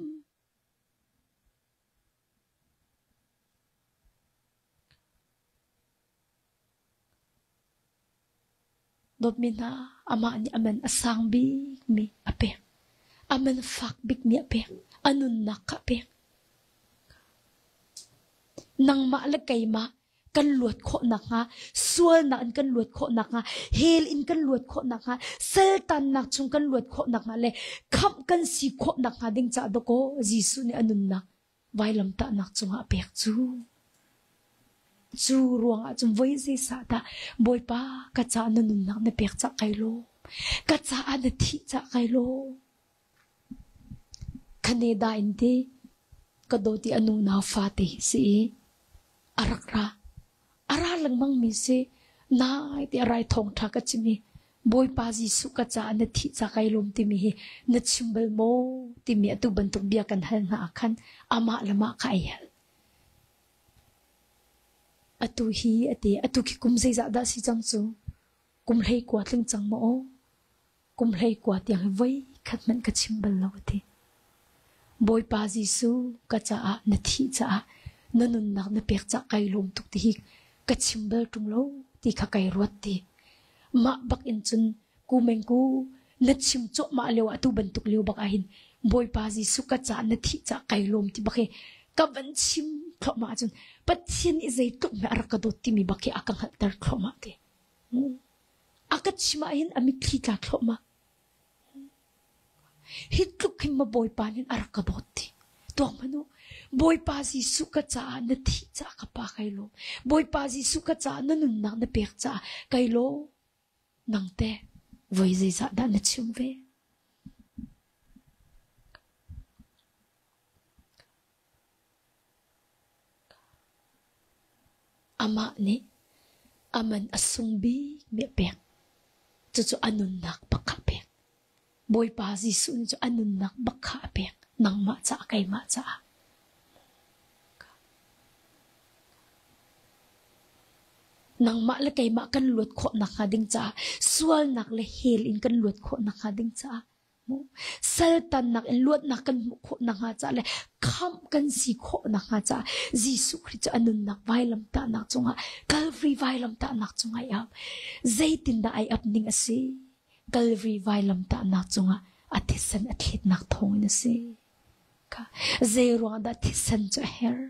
Dawtmi hna, amah nih a man a sang bikmi a pek, a man fak bikmi a pek, a nunnak kha a pek. Nangmah le keimah kan luat khawh nakhnga, sualnak in kan luat khawh nakhnga, hell in kan luat khawh nakhnga, saltannak chung kan luat khawh nakhnga le khamh kan si khawh nakhnga ding caah dakaw Jesuh nih a nunnak vailamtahnak cungah a pek cu. Cu ruangah cun voi zeizah dah Bawipa ka caah na nunnak na pek caah ka i lawm, ka caah na thih caah ka i lawm. Canada in ti ka dawt i a nunau fate hi si i a rak ra, a ra lengmangmi si, nai ti a rai thawngṭha ka chim i Bawipa Jesuh ka caah na thih caah ka i lawm timi hi na chim bal maw timi atu bantuk bia kan hal hna ah khan amah le mah kha aa hal. Atu hi a ti, atu khi kum zeizah dah si cang cu, kum hleikua tling cang maw aw? Kum hleikua tiang hi voi khat hmanh ka chim bal lo a ti. Bawipa Jesuh ka caah na thih caah, na nunnak na pek caah ka i lawm tuk ti hi ka chim bal ṭung lo ti kha ka i ruat ti. Mah bak in cun, ku mengku, na chim cuahmah lio ah atu bantuk lio bak ah hin Bawipa Jesuh ka caah na thih caah ka i lawm ti bak hi ka van chim thluahmah ahcun Pathian nih zeitluk hmanh a rak ka dawt timi bak hi a ka hngalhter thluahmah ti. A ka chim ah hin a mitthli tla thluahmah. Hi tluk hin ma Bawipa nih a rak ka dawt ti. Tuak hmanh u, Bawipa Jesuh ka caah na thih caah ka Pa ka i lawm. Bawipa Jesuh ka caah na nunnak na pek caah ka i lawm. Nangte voi zeizah dah na chim ve? Amah nih a man a sung bikmi a pek. Cucu a nunnak bak kha a pek. Bawipa Jesuh nih cu a nunnak bak kha a pek. Nangmah caah, keimah caah. Nangmah le keimah kan luat khawh nakhnga ding caah, sualnak le hell in kan luat khawh nakhnga ding caah, saltannak in luatnak kan hmuh khawh nakhnga caah le khamh kan si khawh nakhnga caah Jesuh Khrih cu a nunnak vailamtahnak cungah, Calvary vailamtahnak cungah aa ap. Zeitindah aa ap ning a si? Calvary vailamtahnak cungah a thisen a thletnak thawngin a si. Kha, zei ruangah dah thisen cu a herh?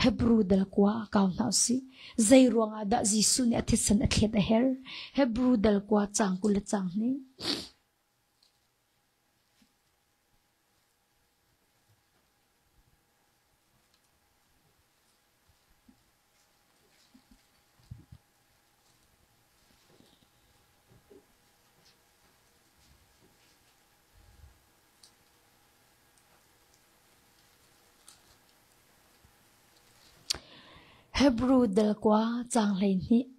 Hebru dal kua kau hna u sih. Zei ruangah dah Jesuh nih a thisen a thlet a herh? Hebru dal kua cang kul le cang hnih. Hebru dal kua cang hleihnih,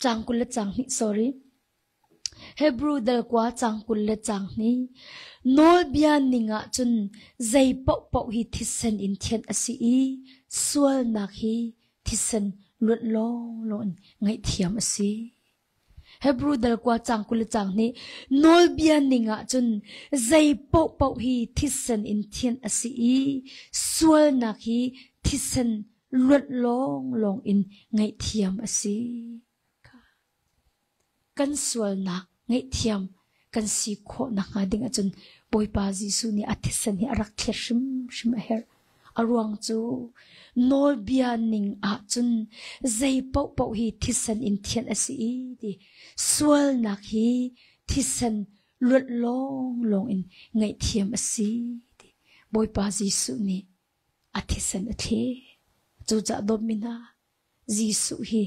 cang kul le cang hnih, sorry. Hebru dal kua cang kul le cang hnih. Nawlbia ning ahcun zei paohpaoh hi thisen in thianh a si i, sualnak hi thisen luat lawnglawng in ngaihthiam a si. Hebru dal kua cang kul le cang hnih. Nawlbia ning ahcun zei paohpaoh hi thisen in thianh a si i, sualnak hi thisen luat lawnglawng in ngaihthiam a si. Kan sualnak ngaihthiam kan si khawh nakhnga ding ahcun Bawipa Jesuh nih a thisen hi a rak thlet hrimhrim a herh. A ruang cu, nawlbia ning ahcun zei paohpaoh hi thisen in thianh a si i, ti, sualnak hi thisen luat lawnglawng in ngaihthiam a si, ti. Bawipa Jesuh nih a thisen a thlet. Cucaah dawtmi hna, Jesuh hi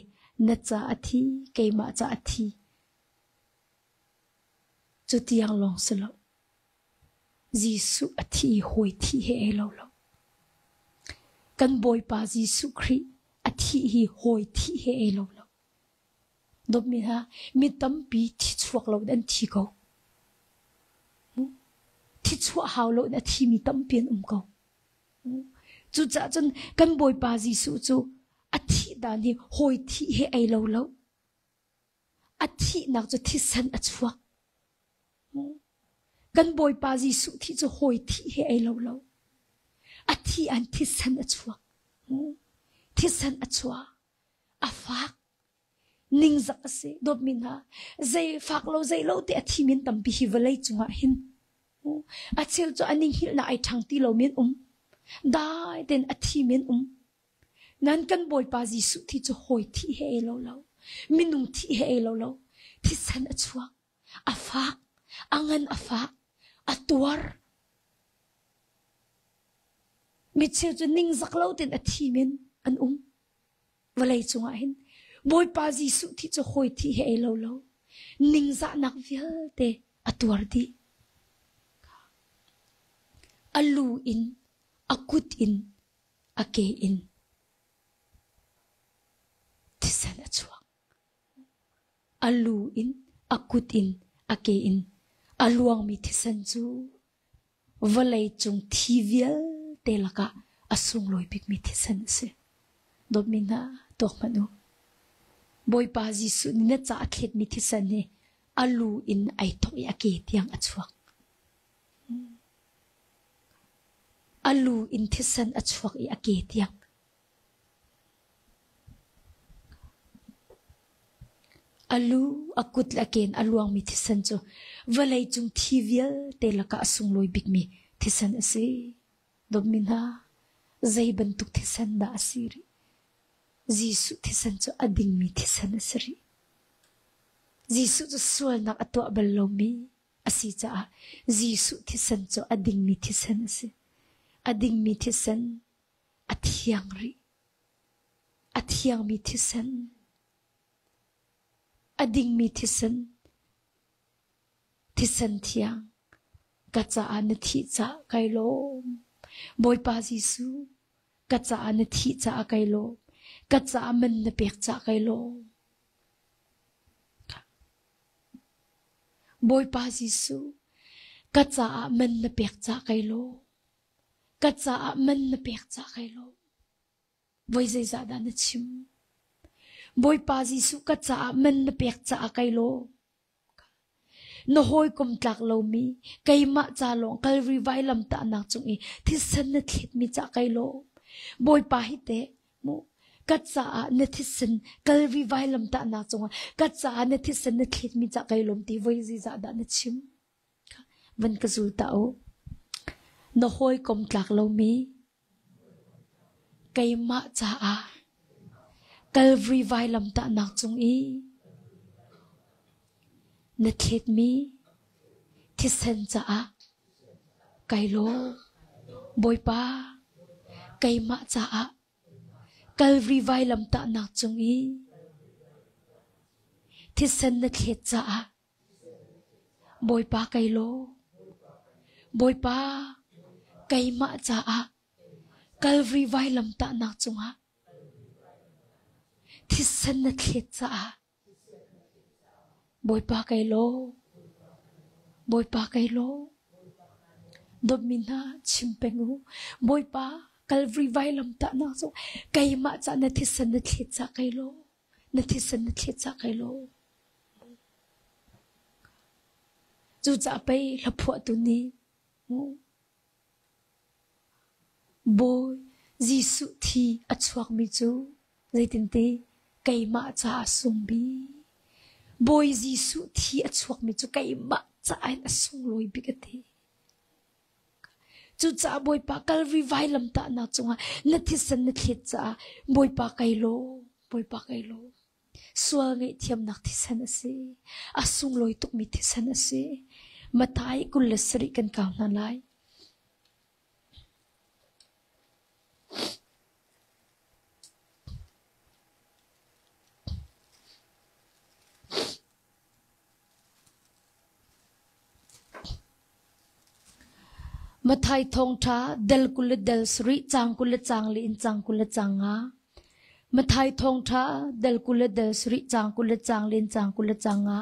na caah a thi, keimah caah a thi. Cu tiang lawng si lo. Jesuh a thih hi hawi thih he ei lo lo. Kan Bawipa Jesuh Khrih a thih hi hawi thih he ei lo lo. Dopmi ha, mi tampi thi chuak lo in an thi ko. Thi chuah hau lo in a thi mi tampi an um ko. Cucaah cun kan Bawipa Jesuh cu a thih dan hi hawi thih he ei lo lo. A thihnak cu thisen a chuak. Kan Bawipa Jesuh thih cu hawi thih he ei lo lo. A thih an thisen a chuak. Thisen a chuak. A fak. Ningzak a si. Dopmi hna, zei fak lo, zei lo te a thi min tampi hi vawlei cungah hin. A cheu cu a ninghilhnak ai ṭhang ti lo min um. Dai tein a thi min um. Nan kan Bawipa Jesuh thih cu hawi thih he ei lo lo. Minung thih he ei lo lo. Thisen a chuak. A fak. A ngan a fak. A tuar. Micheu cu ningzak lo tein a thi min an um. Vawlei cungah hin Bawipa Jesuh thih cu hawi thih he ei lo lo. Ningzahnak vialte a tuar dih. A lu in, a kut in, a ke in thisen a chuak. A lu in, a kut in, a ke in a luangmi thisen cu vawlei cung thi vialte lakah a sunglawi bikmi thisen a si. Dopmi hna, tuak hmanh u. Bawipa Jesuh nih na caah a thletmi thisen hi a lu in ai thok i a ke tiang a chuak. A lu in thisen a chuak i a ke tiang. A lu, a kut le a ke in a luangmi thisen cu vawlei cung thi vialte lakah a sunglawi bikmi thisen a si. Dopmi hna, zei bantuk thisen dah a si rih? Jesuh thisen cu a dingmi thisen a si rih. Jesuh cu sualnak a tuah bal lomi a si caah Jesuh thisen cu a dingmi thisen a si. A dingmi thisen a thiang rih. A thiangmi thisen, a dingmi thisen, thisen thiang. Ka caah na thih caah kai lawm. Bawipa Jesuh, ka caah na thih caah kai lawm. Ka caah man na pek caah kai lawm. Bawipa Jesuh, ka caah man na pek caah kai lawm. Ka caah man na pek caah kai lawm. Voi zeizah dah na chim? Bawipa Jesuh, ka caah man na pek caah kai lawm. Na hawikom tlak lomi, keimah ca lawng Calvary vailamtahnak cung i thisen na thletmi caah kai lawm. Bawipa, hi te mu, ka caah na thisen Calvary vailamtahnak cungah ka caah na thisen na thletmi caah kai lawm ti voi zeizah dah na chim? Van ka zul ta u. Na hawikom tlak lomi, keimah caah Calvary vailamtahnak cung i na thletmi thisen caah kai lawm. Bawipa, keimah caah Calvary vailamtahnak cung i thisen na thlet caah Bawipa, kai lawm. Bawipa, keimah caah Calvary vailamtahnak cungah thisen na thlet caah Bawipa, kai lawm. Bawipa, kai lawm. Dopmi hna, chim peng u. Bawipa, Calvary vailamtahnak cungah keimah caah na thisen na thlet caah kai lawm. Na thisen na thlet caah kai lawm. Cucaah pei hlaphuahtu nih, Bawi Jesuh thi a chuakmi cu zeitinti? Keimah caah a sungbi. Bawi Jesuh thi a chuakmi cu keimah caah in a sunglawi bik a ti. Cucaah Bawipa, Calvary vailamtahnak cungah na thisen na thlet caah Bawipa, kai lawm. Bawipa, kai lawm. Sual ngaihthiamnak thisen a si. A sunglawi tukmi thisen a si. Matthai kul le sarih kan kau hna lai. Matthai thawngṭha dal kul le dal sarih, cang kul le cang li in cang kul le cang nga. Mathai Thawngṭha dal kul le dal sarih, cang kul le cang li, cang kul le cang nga.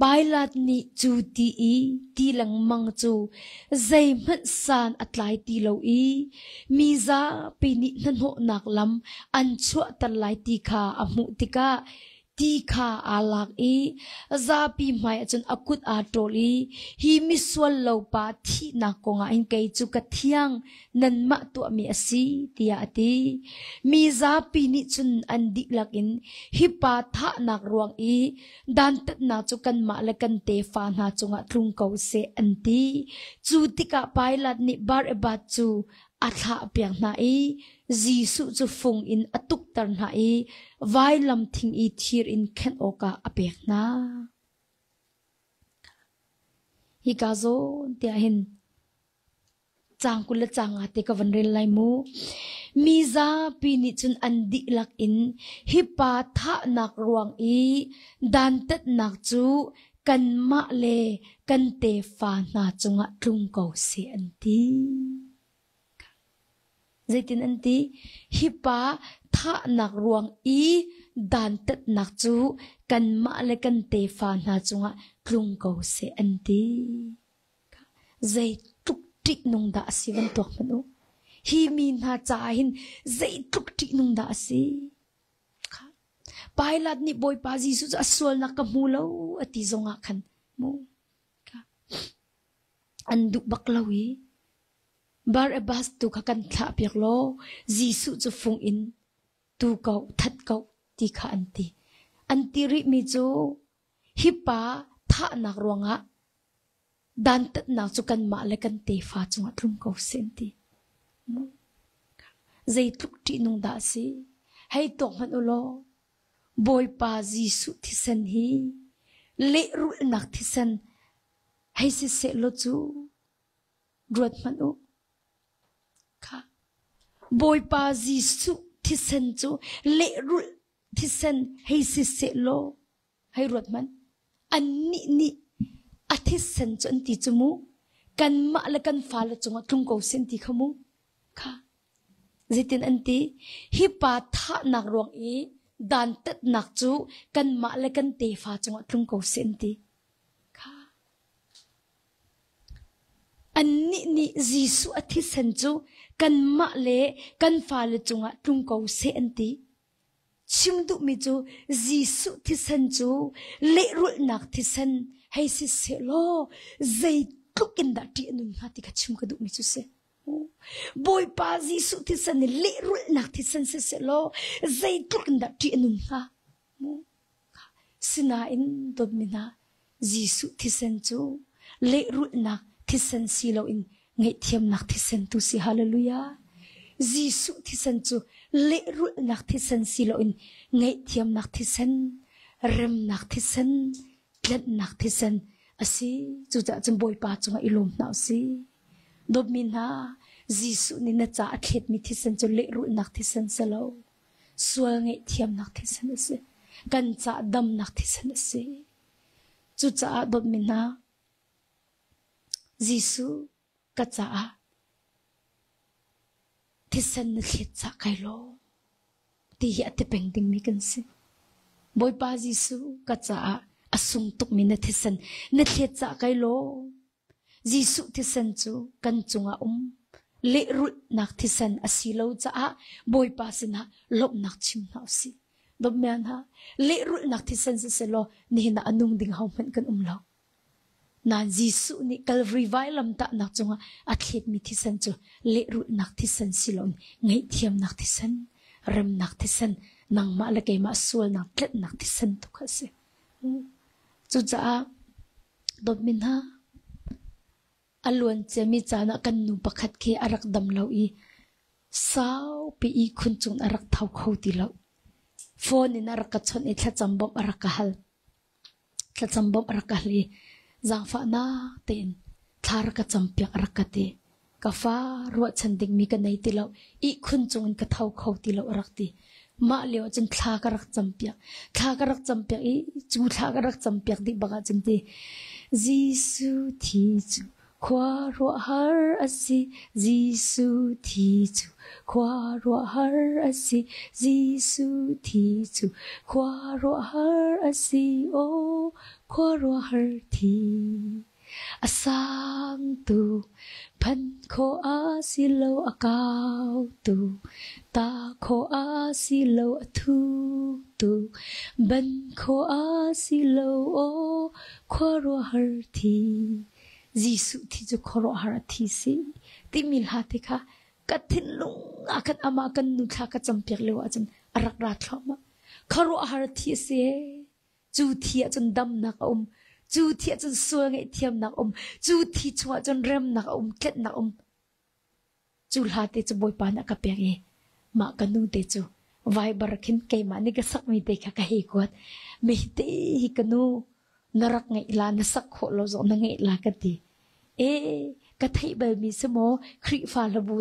Pilat nih cu ti i, ti lengmang cu zeihmanh san a tlai ti lo i, mi zapi nih hnahnawhnak lam an chuahter lai ti kha a hmuh tikah, ti kha aa lak i, zapi hmai ahcun a kut aa ṭawl i, hi misual lo pa thihnak kongah hin kei cu ka thiang, nanmah tuahmi a si, tiah a ti. Mi zapi nih cun an dihlak in, hi pa thahnak ruang i dantatnak cu kanmah le kan tefa hna cungah tlung ko seh, an ti. Cu tikah Pilat nih Bar-Abbas cu a thlah a pek hna i, Jesuh cu fung in a tukter hna i, vailam thing i thir in khenh awkah a pek hna. Hika zawn tiah hin cang kul le cang nga te ka van rel lai mu. Mi zapi nih cun an dihlak in, hi pa thahnak ruang i dantatnak cu kanmah le kan tefa hna cungah tlung ko seh, an ti. Zeitin an ti? Hi pa thahnak ruang i dantatnak cu kanmah le kan tefa hna cungah tlung ko seh, an ti. Zeitluk ṭihnung dah a si, van tuak hmanh u. Hi mi hna caah hin zeitluk ṭihnung dah a si. Kha. Pilat nih Bawipa Jesuh cu a sualnak ka hmu lo, a ti zongah khan mu. Kha. An duh bak lo i, Bar-Abbas tu kha kan thlah piak law, Jesuh cu fung in tu ko, that ko, ti kha an ti. An ti rihmi cu, hi pa thahnak ruangah dantatnak cu kanmah le kan tefa cungah tlung ko seh, an ti. Zeitluk ṭihnung dah a si? Hei tuak hmanh u law, Bawipa Jesuh thisen hi lehrulhnak thisen hei siseh law cu ruat hmanh u. Kha. Bawipa Jesuh thisen cu lehrulh thisen hei siseh law, hei ruat hmanh. Annih nih a thisen cu an ti cu mu, kanmah le kan fale cungah tlung ko seh, an ti kha mu. Kha. Zeitin an ti? Hi pa thahnak ruang i dantatnak cu kanmah le kan tefa cungah tlung ko seh, an ti. Kha. Annih nih Jesuh a thisen cu kanmah le kan fale cungah tlung ko seh, an ti. Chim duhmi cu Jesuh thisen cu lehrulhnak thisen hei siseh law, zeitluk in dah ṭih a nun hnga ti kha chim ka duhmi cu si. Bawipa Jesuh thisen hi lehrulhnak thisen siseh law, zeitluk in dah ṭih a nun hnga. Sinain dawtmi hna, Jesuh thisen cu lehrulhnak thisen si loin ngaihthiamnak thisen tu si. Hallelujah. Jesuh thisen cu lehrulhnak thisen si loin ngaihthiamnak thisen, remnak thisen, tlenhnak thisen a si. Cucaah cun Bawipa cungah i lawm hna u si. Dawtmi hna, Jesuh nih na caah a thletmi thisen cu lehrulhnak thisen si lo, sual ngaihthiamnak thisen a si. Kan caah damnak thisen a si. Cucaah dawtmi hna, Jesuh ka caah thisen na thlet cah kai law, ti hi a ti peng dingmi kan si. Bawipa Jesuh ka caah a sung tukmi na thisen na thlet cah kai law. Jesuh thisen cu kan cungah um lehrulhnak thisen a si lo caah Bawipa sinah lawmhnak chim hna u si. Dawtmi hna, lehrulhnak thisen siseh law, nihin ah a nung ding ahohmanh kan um lo. Nain Jesuh nih Calvary vailamtahnak cungah a thletmi thisen cu lehrulhnak thisen si loin ngaihthiamnak thisen, remnak thisen, nangmah le keimah sualnak tlenhnak thisen tu kha a si. Cucaah dawtmi hna, a luan ciami caan ah kan nu pakhat khi a rak dam lo i, saupi ihkhun cungin a rak tho kho ti lo. Phone in a rak ka chawnh i thlacam bawmh a rak ka hal. Thlacam bawmh a rak ka hal i, zaangfahnak tein thla rak ka campiak a rak ka ti. Ka fa ruahchan dingmi ka nei ti lo, ihkhun cungin ka tho kho ti lo a rak ti. Mah lio ahcun thla ka rak campiak. Thla ka rak campiak i, cu thla ka rak campiak dih bak ahcun ti, Jesuh thi cu Khuaruahhar a si, Jesu thi cu khuaruahhar a si, Jesu thi cu khuaruahhar a si, aw khuaruahhar thi. A sang tuk, phan khawh a si lo a kau tuk, ta khawh a si lo a thuk tuk, ban khawh a si lo, aw khuaruahhar thi. Jesuh thi cu khuaruahhar a thi si timi hla te kha ka thinlung ah khan amah kan nu thla ka campiak lio ahcun a rak ra thluahmah. Khuaruahhar thi a si e. Cu thi ahcun damnak a um. Cu thi ahcun sual ngaihthiamnak a um. Cu thi chungah cun remnak a um, tlenhnak a um. Cu hla te cu Bawipa nih a ka pek i mah ka nu te cu Viber khin keimah nih ka sakmi te kha ka hei kuat. Mi hi te hi ka nu, na rak ngeih la, na sak khawh lo zong na ngeih la ka ti. E, ka theih balmi si maw, Khrihfa hlabu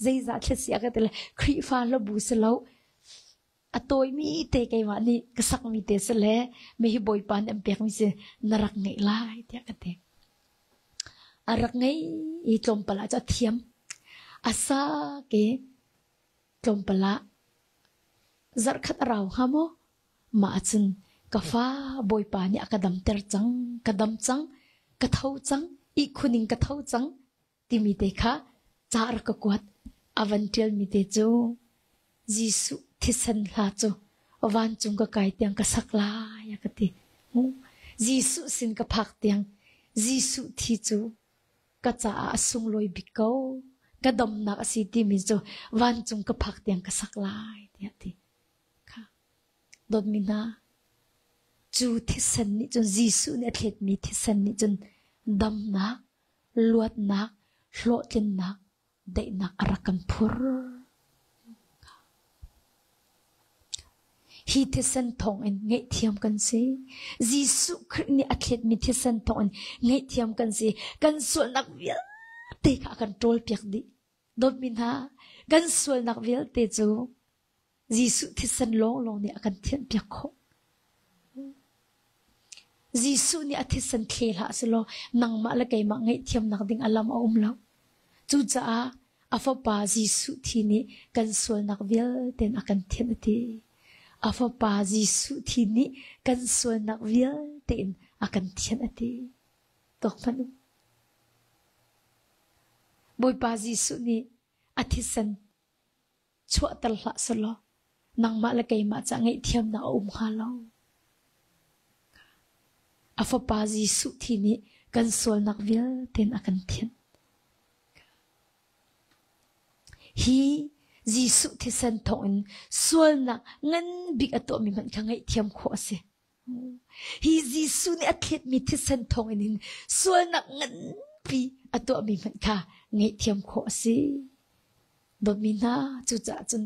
zeizah thlet si a ka ti le, Khrihfa hlabu si lo. A tawimi te keimah nih ka sakmi te si le, mi hi Bawipa nih an pekmi si, na rak ngeih lai, tiah ka ti. A rak ngei i tlawmpal ah cu a thiam. A sak i tlawmpal ah zarh khat a rau hnga maw? Mah ahcun ka fa Bawipa nih a ka damter cang, ka dam cang, ka tho cang, i khuning ka tho cang, timi te kha ca rak ka kuat. A van ṭialmi te cu Jesuh thisen hla cu vancung ka kai tiang ka sak lai a ka ti. Jesuh sin ka phak tiang Jesuh thi cu ka caah a sunglawi bik ko, ka damnak a si timi cu vancung ka phak tiang ka sak lai, tiah ti. Kha. Dawtmi hna, cu thisen nih cun, Jesuh nih a thletmi thisen nih cun damnak, luatnak, hlawhtlinnak, daihnak a rak kan phur. Hi thisen thawngin ngaihthiam kan si. Jesuh Khrih nih a thletmi thisen thawngin ngaihthiam kan si. Kan sualnak vialte kha a kan ṭawlpiak dih. Dawtmi hna, kan sualnak vialte cu Jesuh thisen lawnglawng nih a kan thianhpiak khawh. Jesuh nih a thisen thlet hlah selaw, nangmah le keimah ngaihthiamnak ding a lam a um lo. Cucaah a Fapa Jesuh thi nih kan sualnak vialte in a kan thianh a ti. A Fapa Jesuh thi nih kan sualnak vialte in a kan thianh a ti. Tawk hmanh u. Bawipa Jesuh nih a thisen chuahter hlah selaw, nangmah le keimah caah ngaihthiamnak a um hnga lo. A Fapa Jesuh thi nih kan sualnak vialte in a kan thianh. Hi Jesuh thisen thawngin sualnak ngan bik a tuahmi hmanh kha ngaihthiam khawh a si. Hi Jesuh nih a thletmi thisen thawngin hin sualnak nganpi a tuahmi hmanh kha ngaihthiam khawh a si. Dawtmi hna, cucaah cun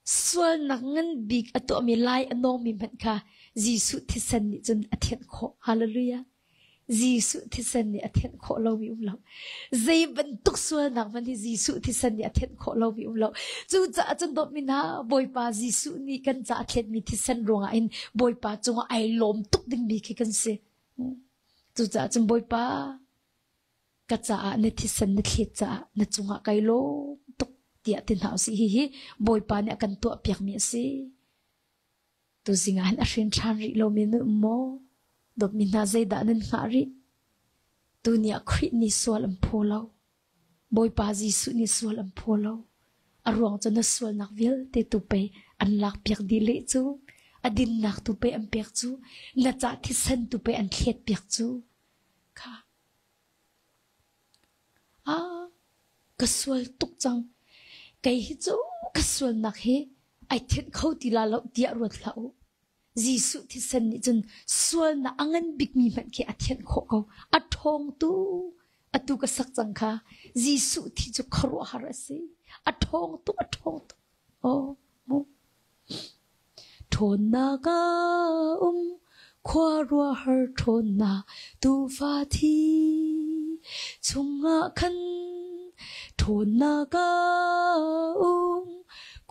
sualnak ngan bik a tuahmi, lai a nawngmi hmanh kha Jesuh thisen nih cun a thianh khawh. Hallelujah. Jesuh thisen nih a thianh khawh lomi um lo. Zei bantuk sualnak hmanh hi Jesuh thisen nih a thianh khawh lomi um lo. Cucaah cun dawtmi hna, Bawipa Jesuh nih kan caah a thletmi thisen ruangah hin Bawipa cungah aa lawm tuk dingmi khi kan si. Cucaah cun Bawipa, ka caah na thisen na thlet caah na cungah kaa lawm tuk, tiah ti hna usih. Hihi Bawipa nih a kan tuahpiakmi a si. Tuzing ah hin a hrin ṭhan rih lomi nan um maw? Dawtmi hna, zeidah nan hngah rih? Tuni ah Khrih nih sual an phaw lo. Bawipa Jesuh nih sual an phaw lo. A ruang cu na sualnak vialte tu pei an lakpiak dih leh cu, a dinnak tu pei an pek cu, na caah thisen tu pei an thletpiak cu. Kha. Ah, ka sual tuk cang. Kei hi cu ka sualnak hi aa thianh kho ti la lo, tiah ruat hlah u. Jesuh thisen nih cun sualnak a ngan bikmi hmanh khi a thianh khawh ko. A ṭhawng tuk, atu ka sak cang kha, Jesuh thi cu khuaruahhar a si. A ṭhawng tuk, a ṭhawng tuk. Aw, mu. Ṭhawnnak a um, khuaruahhar ṭhawnnak, tuufa thi chungah khan. Ṭhawnnak a um,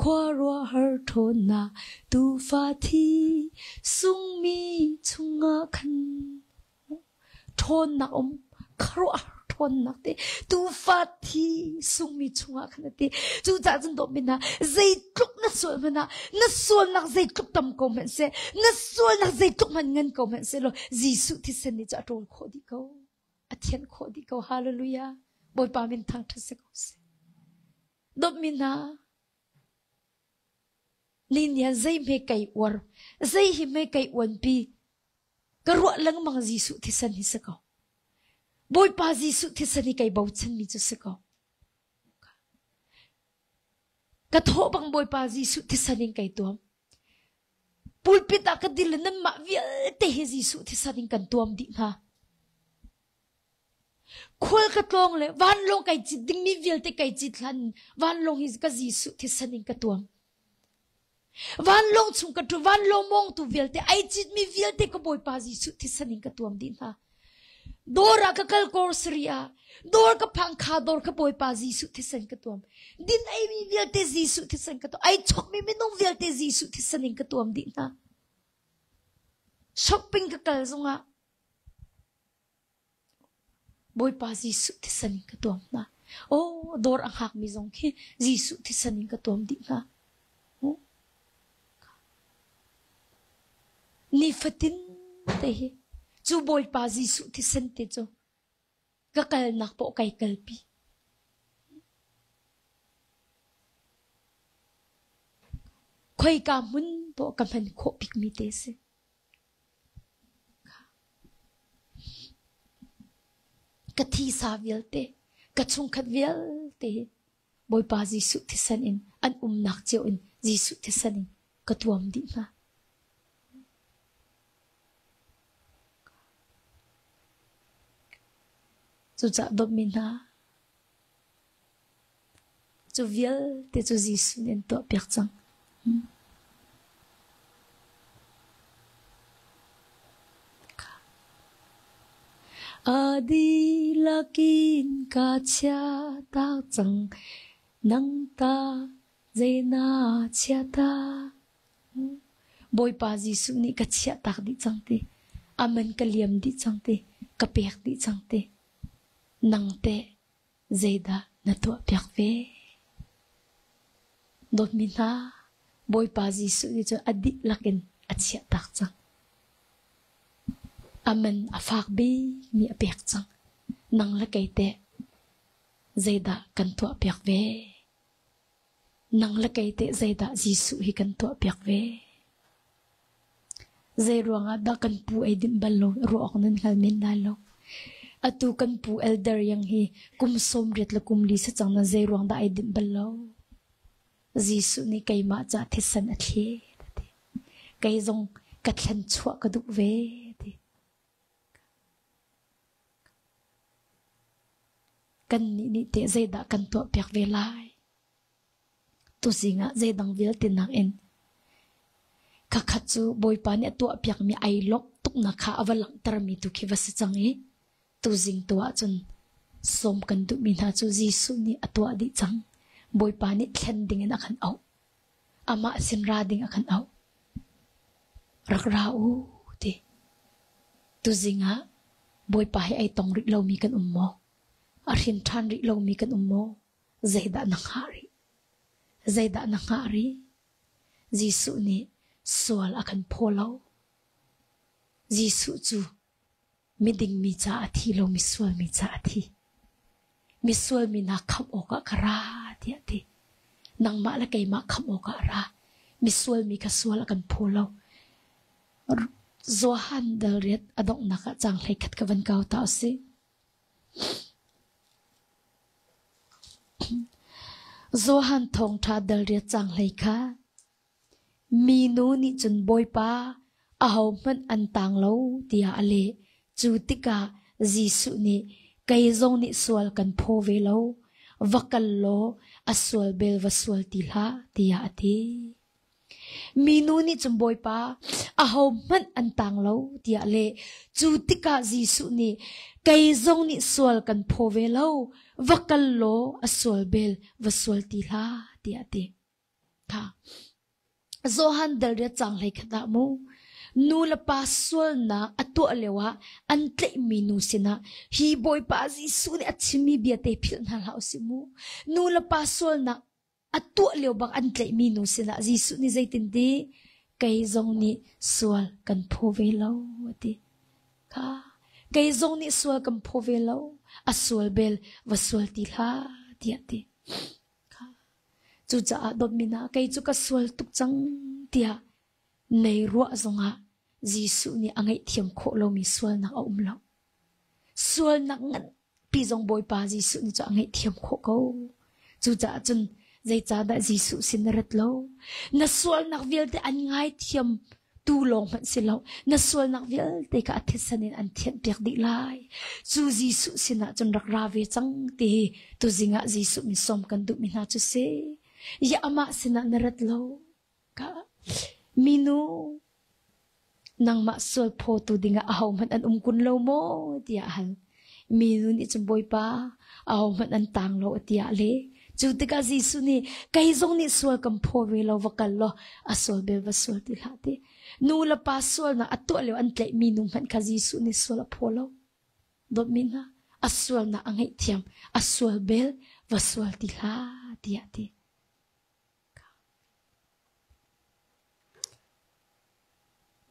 khuaruahhar ṭhawnnak, tuufa thi sungmi chungah khan. Ṭhawnnak um, khuaruahhar Pon nak te, tu fa thi sung mi chunga khan a ti. Chu cha chun dawp min ha, zeitluk na sual mana, na sual nak zeitluk tam ko man se, na sual nak zeitluk man ngan ko man se lo, Jisu thisen ni cha tol kho di ko. A thian kho di ko, hallelujah. Boipa min thang tha se ko se. Dawp min ha, Ni nian zei hme kai uar, zei hi hme kai uan pi. Ka ruah langmang Jisu thisen hi se ko. Boipa Jisu thisen hi kai bochan mi chu se ko. Ka thawh bang Boipa Jisu thisen in kai tuam. Pulpit ah ka dil le nanmah vialte hi Jisu thisen in kan tuam dih hna. Khual ka tlawng le vanlawng kai cit ding mi vialte kai cit hlan, vanlawng hi ka Jisu thisen in ka tuam. Vanlawng chung ka tu, vanlawng mawngtu vialte, ai cit mi vialte ka Bawipa Jisu thisen in ka tuam dih hna. Dawr ah ka kal kawrsari ah, dawr ka phang kha dawr ka Bawipa Jisu thisen ka tuam. Din ai mi vialte Jisu thisen ka tuam. Ai chawk mi minung vialte Jisu thisen in ka tuam dih hna. Shopping ka kal zongah Bawipa Jisu thisen in ka tuam hna. Oh, dawr a hngak mi zong khi Jisu thisen in ka tuam dih hna. Oh. Ni fatin te hi. Cu Bawipa Jisu thisen te cu ka kalnak pawh kai kalpi. Khoika hmun pawh ka hman khawh pikmi te si. Ka thisa vialte, ka chungkhat vialte hi Bawipa Jisu thisen in an umnak cio in Jisu thisen in ka tuam dih hna. Cucaah dawtmi hna, cu vialte cu Jesuh nih an tuahpiak cang. A dihlak in ka chiahtak cang, nang ta zei na chiahtak? Bawipa Jesuh nih ka chiahtak dih cang ti, a man ka liam dih cang ti, ka pek dih cang ti. Nang teh zeidah na tuahpiak ve? Dawtmi hna, Bawipa Jesuh nih cun a dihlak in a chiahtak cang. A man a fak bik nih a pek cang. Nang le kei teh zeidah kan tuahpiak ve? Nang le kei teh zeidah Jesuh hi kan tuahpiak ve? Zeiruangah dah kan pu ei dinh bal lo, ruah awk nan hngal men lai lo. Atu kan pu elder yang hi kum sawmriat le kum li si cang nan zeiruang dah ei dinh bal lo? Jesuh nih keimah caah thisen a thlet a ti. Kei zong ka thlen chuah ka duh ve a ti. Kannih nih teh zeidah kan tuahpiak ve lai? Tuzing ah zeidang vialte nakin, kha khat cu Bawipa nih a tuahpiakmi ai lawmh tuknak kha a va langhtermi tu khi va si cang i, tuzing tu ahcun sawm kan duhmi hna cu Jesuh nih a tuah dih cang. Bawipa nih thlen dingin a kan auh. Amah sin ra ding a kan auh. Rak ra u ti. Tuzing ah Bawipa hi ei tong rih lomi kan um maw? A hrin ṭhan rih lomi kan um maw? Zeidah na hngah rih? Zeidah na hngah rih? Jesuh nih sual a kan phaw lo. Jesuh cu miding mi caah a thi lo, misual mi caah a thi. Misual mi hna khamh awkah ka ra, tiah a ti. Nangmah le keimah khamh awkah a ra. Misual mi kha sual a kan phaw lo. Johan dal riat a donghnak ah cang hleikhat ka van kau ta u sih. Johan thawngṭha dal riat cang hleikhat. Minu nih cun, "Bawipa, ahohmanh an tang lo," tiah a leh. Cu tikah Jesuh nih, "Kei zong nih sual kan phaw ve lo, va kal law, a sual bel va sual ti hlah," tiah a ti. Minu nih cun, "Bawipa, ahohmanh an tang lo," tiah a leh. Cu tikah Jesuh nih, "Kei zong nih sual kan phaw ve lo, va kal law, a sual bel va sual ti hlah," tiah a ti. Kha. Johan dal riat cang hleikhat ah mu. Nu le pa sualnak a tuah lio ah an tlaihmi nu sinah hi Bawipa Jesuh nih a chimmi biate philh hna hlah u si mu. Nu le pa sualnak a tuah lio bang an tlaihmi nu sinah Jesuh nih zeitin ti, kei zong nih sual kan pho ve lo, a ti. Kha, kei zong nih sual kan pho ve lo, a sual bel va sual ti hlah, tiah ti. Kha, cucaah dawtmi hna, kei cu ka sual tuk cang, tiah nei ruah zongah Jesuh nih a ngaihthiam khawh lomi sualnak a um lo. Sualnak nganpi zong Bawipa Jesuh nih cu a ngaihthiam khawh ko. Cucaah cun zeicahdah Jesuh sin na rat lo? Na sualnak vialte an ngaithiam tu lawng hmanh si lo, na sualnak vialte kha a thisen in an thianhpiak dih lai. Cu Jesuh sinah cun rak ra ve cang ti hi tuzing ah Jesuh min sawm kan duhmi hna cu si. Ya amah sinah na rat lo. Ka, minu, nangmah sual photu dingah ahohmanh an um kun lo maw? Tiah a hal. Minu nih cun, Bawipa, ahohmanh an tang lo, a tiah le. Cu tikah Jesuh nih, kei zong nih sual kan pho ve lo, va kal law, a sual bel va sual ti hlah, ti. Nu le pa sualnak a tuah lio an tlaihmi nu hmanh kha Jesuh nih sual a pho lo. Dawtmi hna, a sualnak a ngaihthiam, a sual bel va sual ti hlah, tiah ti.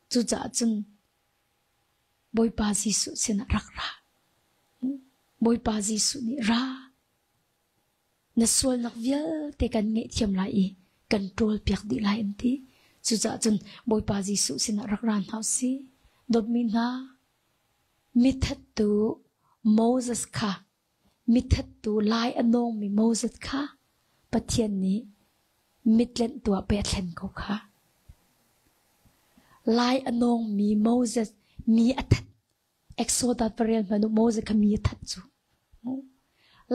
Cucaah cun Bawipa Jesuh sinah rak ra. Bawipa Jesuh nih, ra, na sualnak vialte kan ngaihthiam lai i kan ṭualpiak dih lai, an ti. Cucaah cun Bawipa Jesuh sinah rak ra hna u si. Dawtmi hna, mithattu Moses kha, mithattu lai a nawngmi Moses kha Pathian nih mitlenhtu ah pei a thlen ko kha. Lai a nawngmi Moses, mi a that. Exodus va rel hmanh u, Moses kha mi a that cu.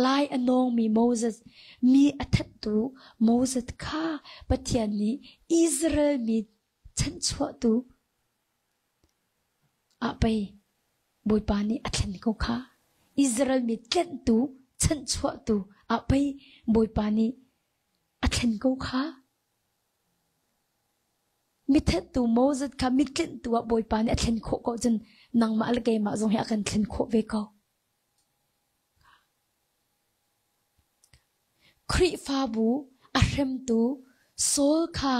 Lai a nawngmi Moses, mi a thattu Moses kha Pathian nih Israel mi chanhchuahtu ah pei Bawipa nih a thlen ko kha. Israel mi tlenhtu, chanhchuahtu ah pei Bawipa nih a thlen ko kha. Mithattu Moses kha mitlenhtu ah Bawipa nih a thlen khawh ko cun nangmah le keimah zong hi a kan thlen khawh ve ko. Khrihfabu a hremtu Saul kha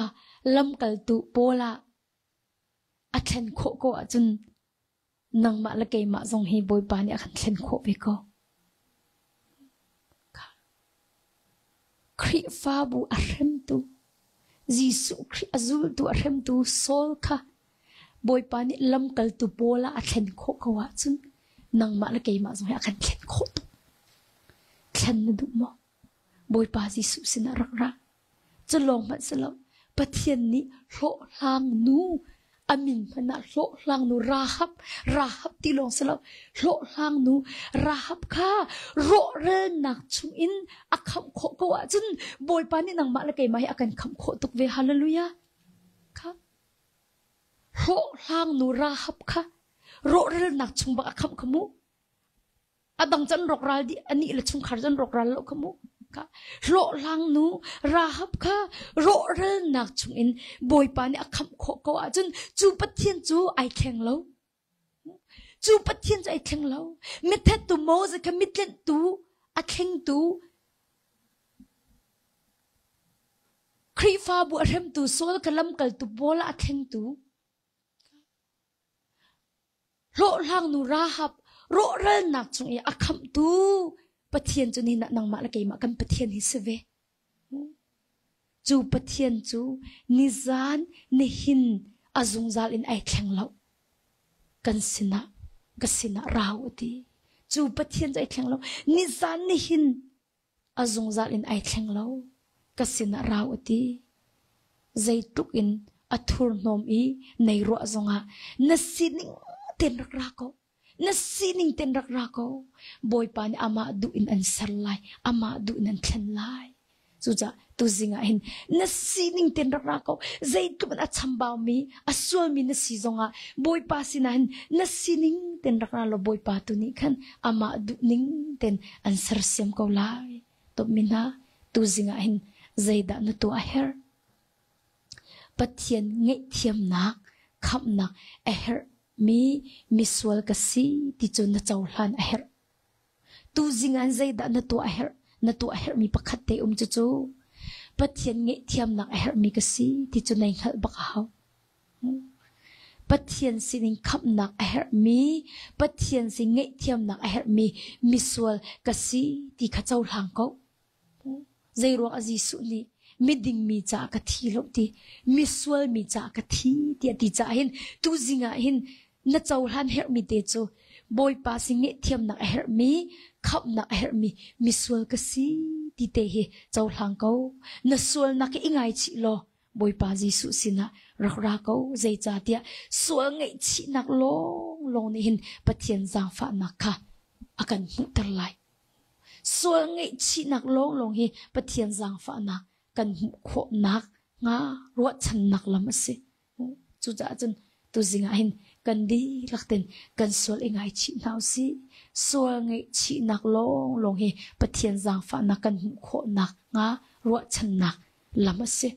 lamkaltu Paul ah a thlen khawh ko ahcun nangmah le keimah zong hi Bawipa nih a kan thlen khawh ve ko. Khrihfabu a hremtu, Jesuh Khrih a zultu a hremtu Saul kha Bawipa nih lamkaltu Paul ah a thlen khawh ko ahcun nangmah le keimah zong hi a kan thlen khawh tuk. Thlen na duh maw? Bawipa Jesuh sinah rak ra. Cu lawng hmanh si lo. Pathian nih hlawhhlangnu, a min hmanh ah hlawhhlangnu Rahab, Rahab ti lawng si lo. Hlawhhlangnu Rahab kha rawhralnak chungin a khamh khawh ko ahcun Bawipa nih nangmah le keimah hi a kan khamh khawh tuk ve. Hallelujah. Kha. Hlawhhlangnu Rahab kha rawhralnak chung bak a khamh kha mu. A dang can rawkral dih, a nih le chungkhar can rawkral lo kha mu. Kha. Hlawhhlangnu Rahab kha rawhralnak chungin Bawipa nih a khamh khawh ko ahcun cu Pathian cu aa thleng lo. Cu Pathian cu aa thleng lo. Mithattu Moses kha mitlenhtu a thlengtu, Khrihfabu a hremtu Saul kha lamkaltu Paul ah a thlengtu, hlawhhlangnu Rahab rawhralnak chung i a khamhtu Pathian cu nihin ah nangmah le keimah kan Pathian hi si ve. Cu Pathian cu nizan nihin a zungzal in aa thleng lo. Kan sinah, ka sinah ra u a ti. Cu Pathian cu aa thleng lo. Nizan nihin a zungzal in aa thleng lo. Ka sinah ra u a ti. Zeitluk in a thurhnawm i nei ruah zongah na sining tein rak ra ko. Na sining tein rak ra ko. Bawipa nih amah duh in an ser lai, amah duh in an thlen lai. Cucaah tuzing ah hin na sining tein rak ra ko. Zeitluk in a chambaumi, a sualmi na si zongah Bawipa sinah hin na sining tein rak ra law, Bawipa tu nih khan amah duh ning tein an sersiam ko lai. Dawtmi hna, tuzing ah hin zeidah na tuah a herh? Pathian ngaihthiamnak khamhnak a herhmi misual ka si ti cu na cohlan a herh. Tuzing ah in zeidah na tuah a herh, na tuah a herhmi pakhat te um cucu Pathian ngaihthiamnak a herhmi ka si ti cu na i hngalh bak a hau. Pathian sinin khamhnak a herhmi, Pathian sin ngaihthiamnak a herhmi misual ka si ti kha cohlang ko. Zeiruang a Jesuh nih miding mi caah ka thi lo ti, misual mi caah ka thi ti a ti caah hin, tuzing ah hin na cohlan herhmi te cu Bawipa sin ngaihthiamnak a herhmi, khamhnak a herhmi misual ka si ti te hi cohlang ko. Na sualnak hi i ngaichih law, Bawipa Jesuh sinah rak ra ko. Zeicahtiah sual ngaihchihnak lawnglawng nih hin Pathian zaangfahnak kha a kan hmuhter lai. Sual ngaihchihnak lawnglawng hi Pathian zaangfahnak kan hmuh khawhnak nga ruahchannak lam a si. Cucaah cun tuzing ah hin kan dihlak tein kan sual i ngaichih hna usih. Sual ngaihchihnak lawnglawng hi Pathian zaangfahnak kan hmuh khawhnak nga ruahchannak lam a si.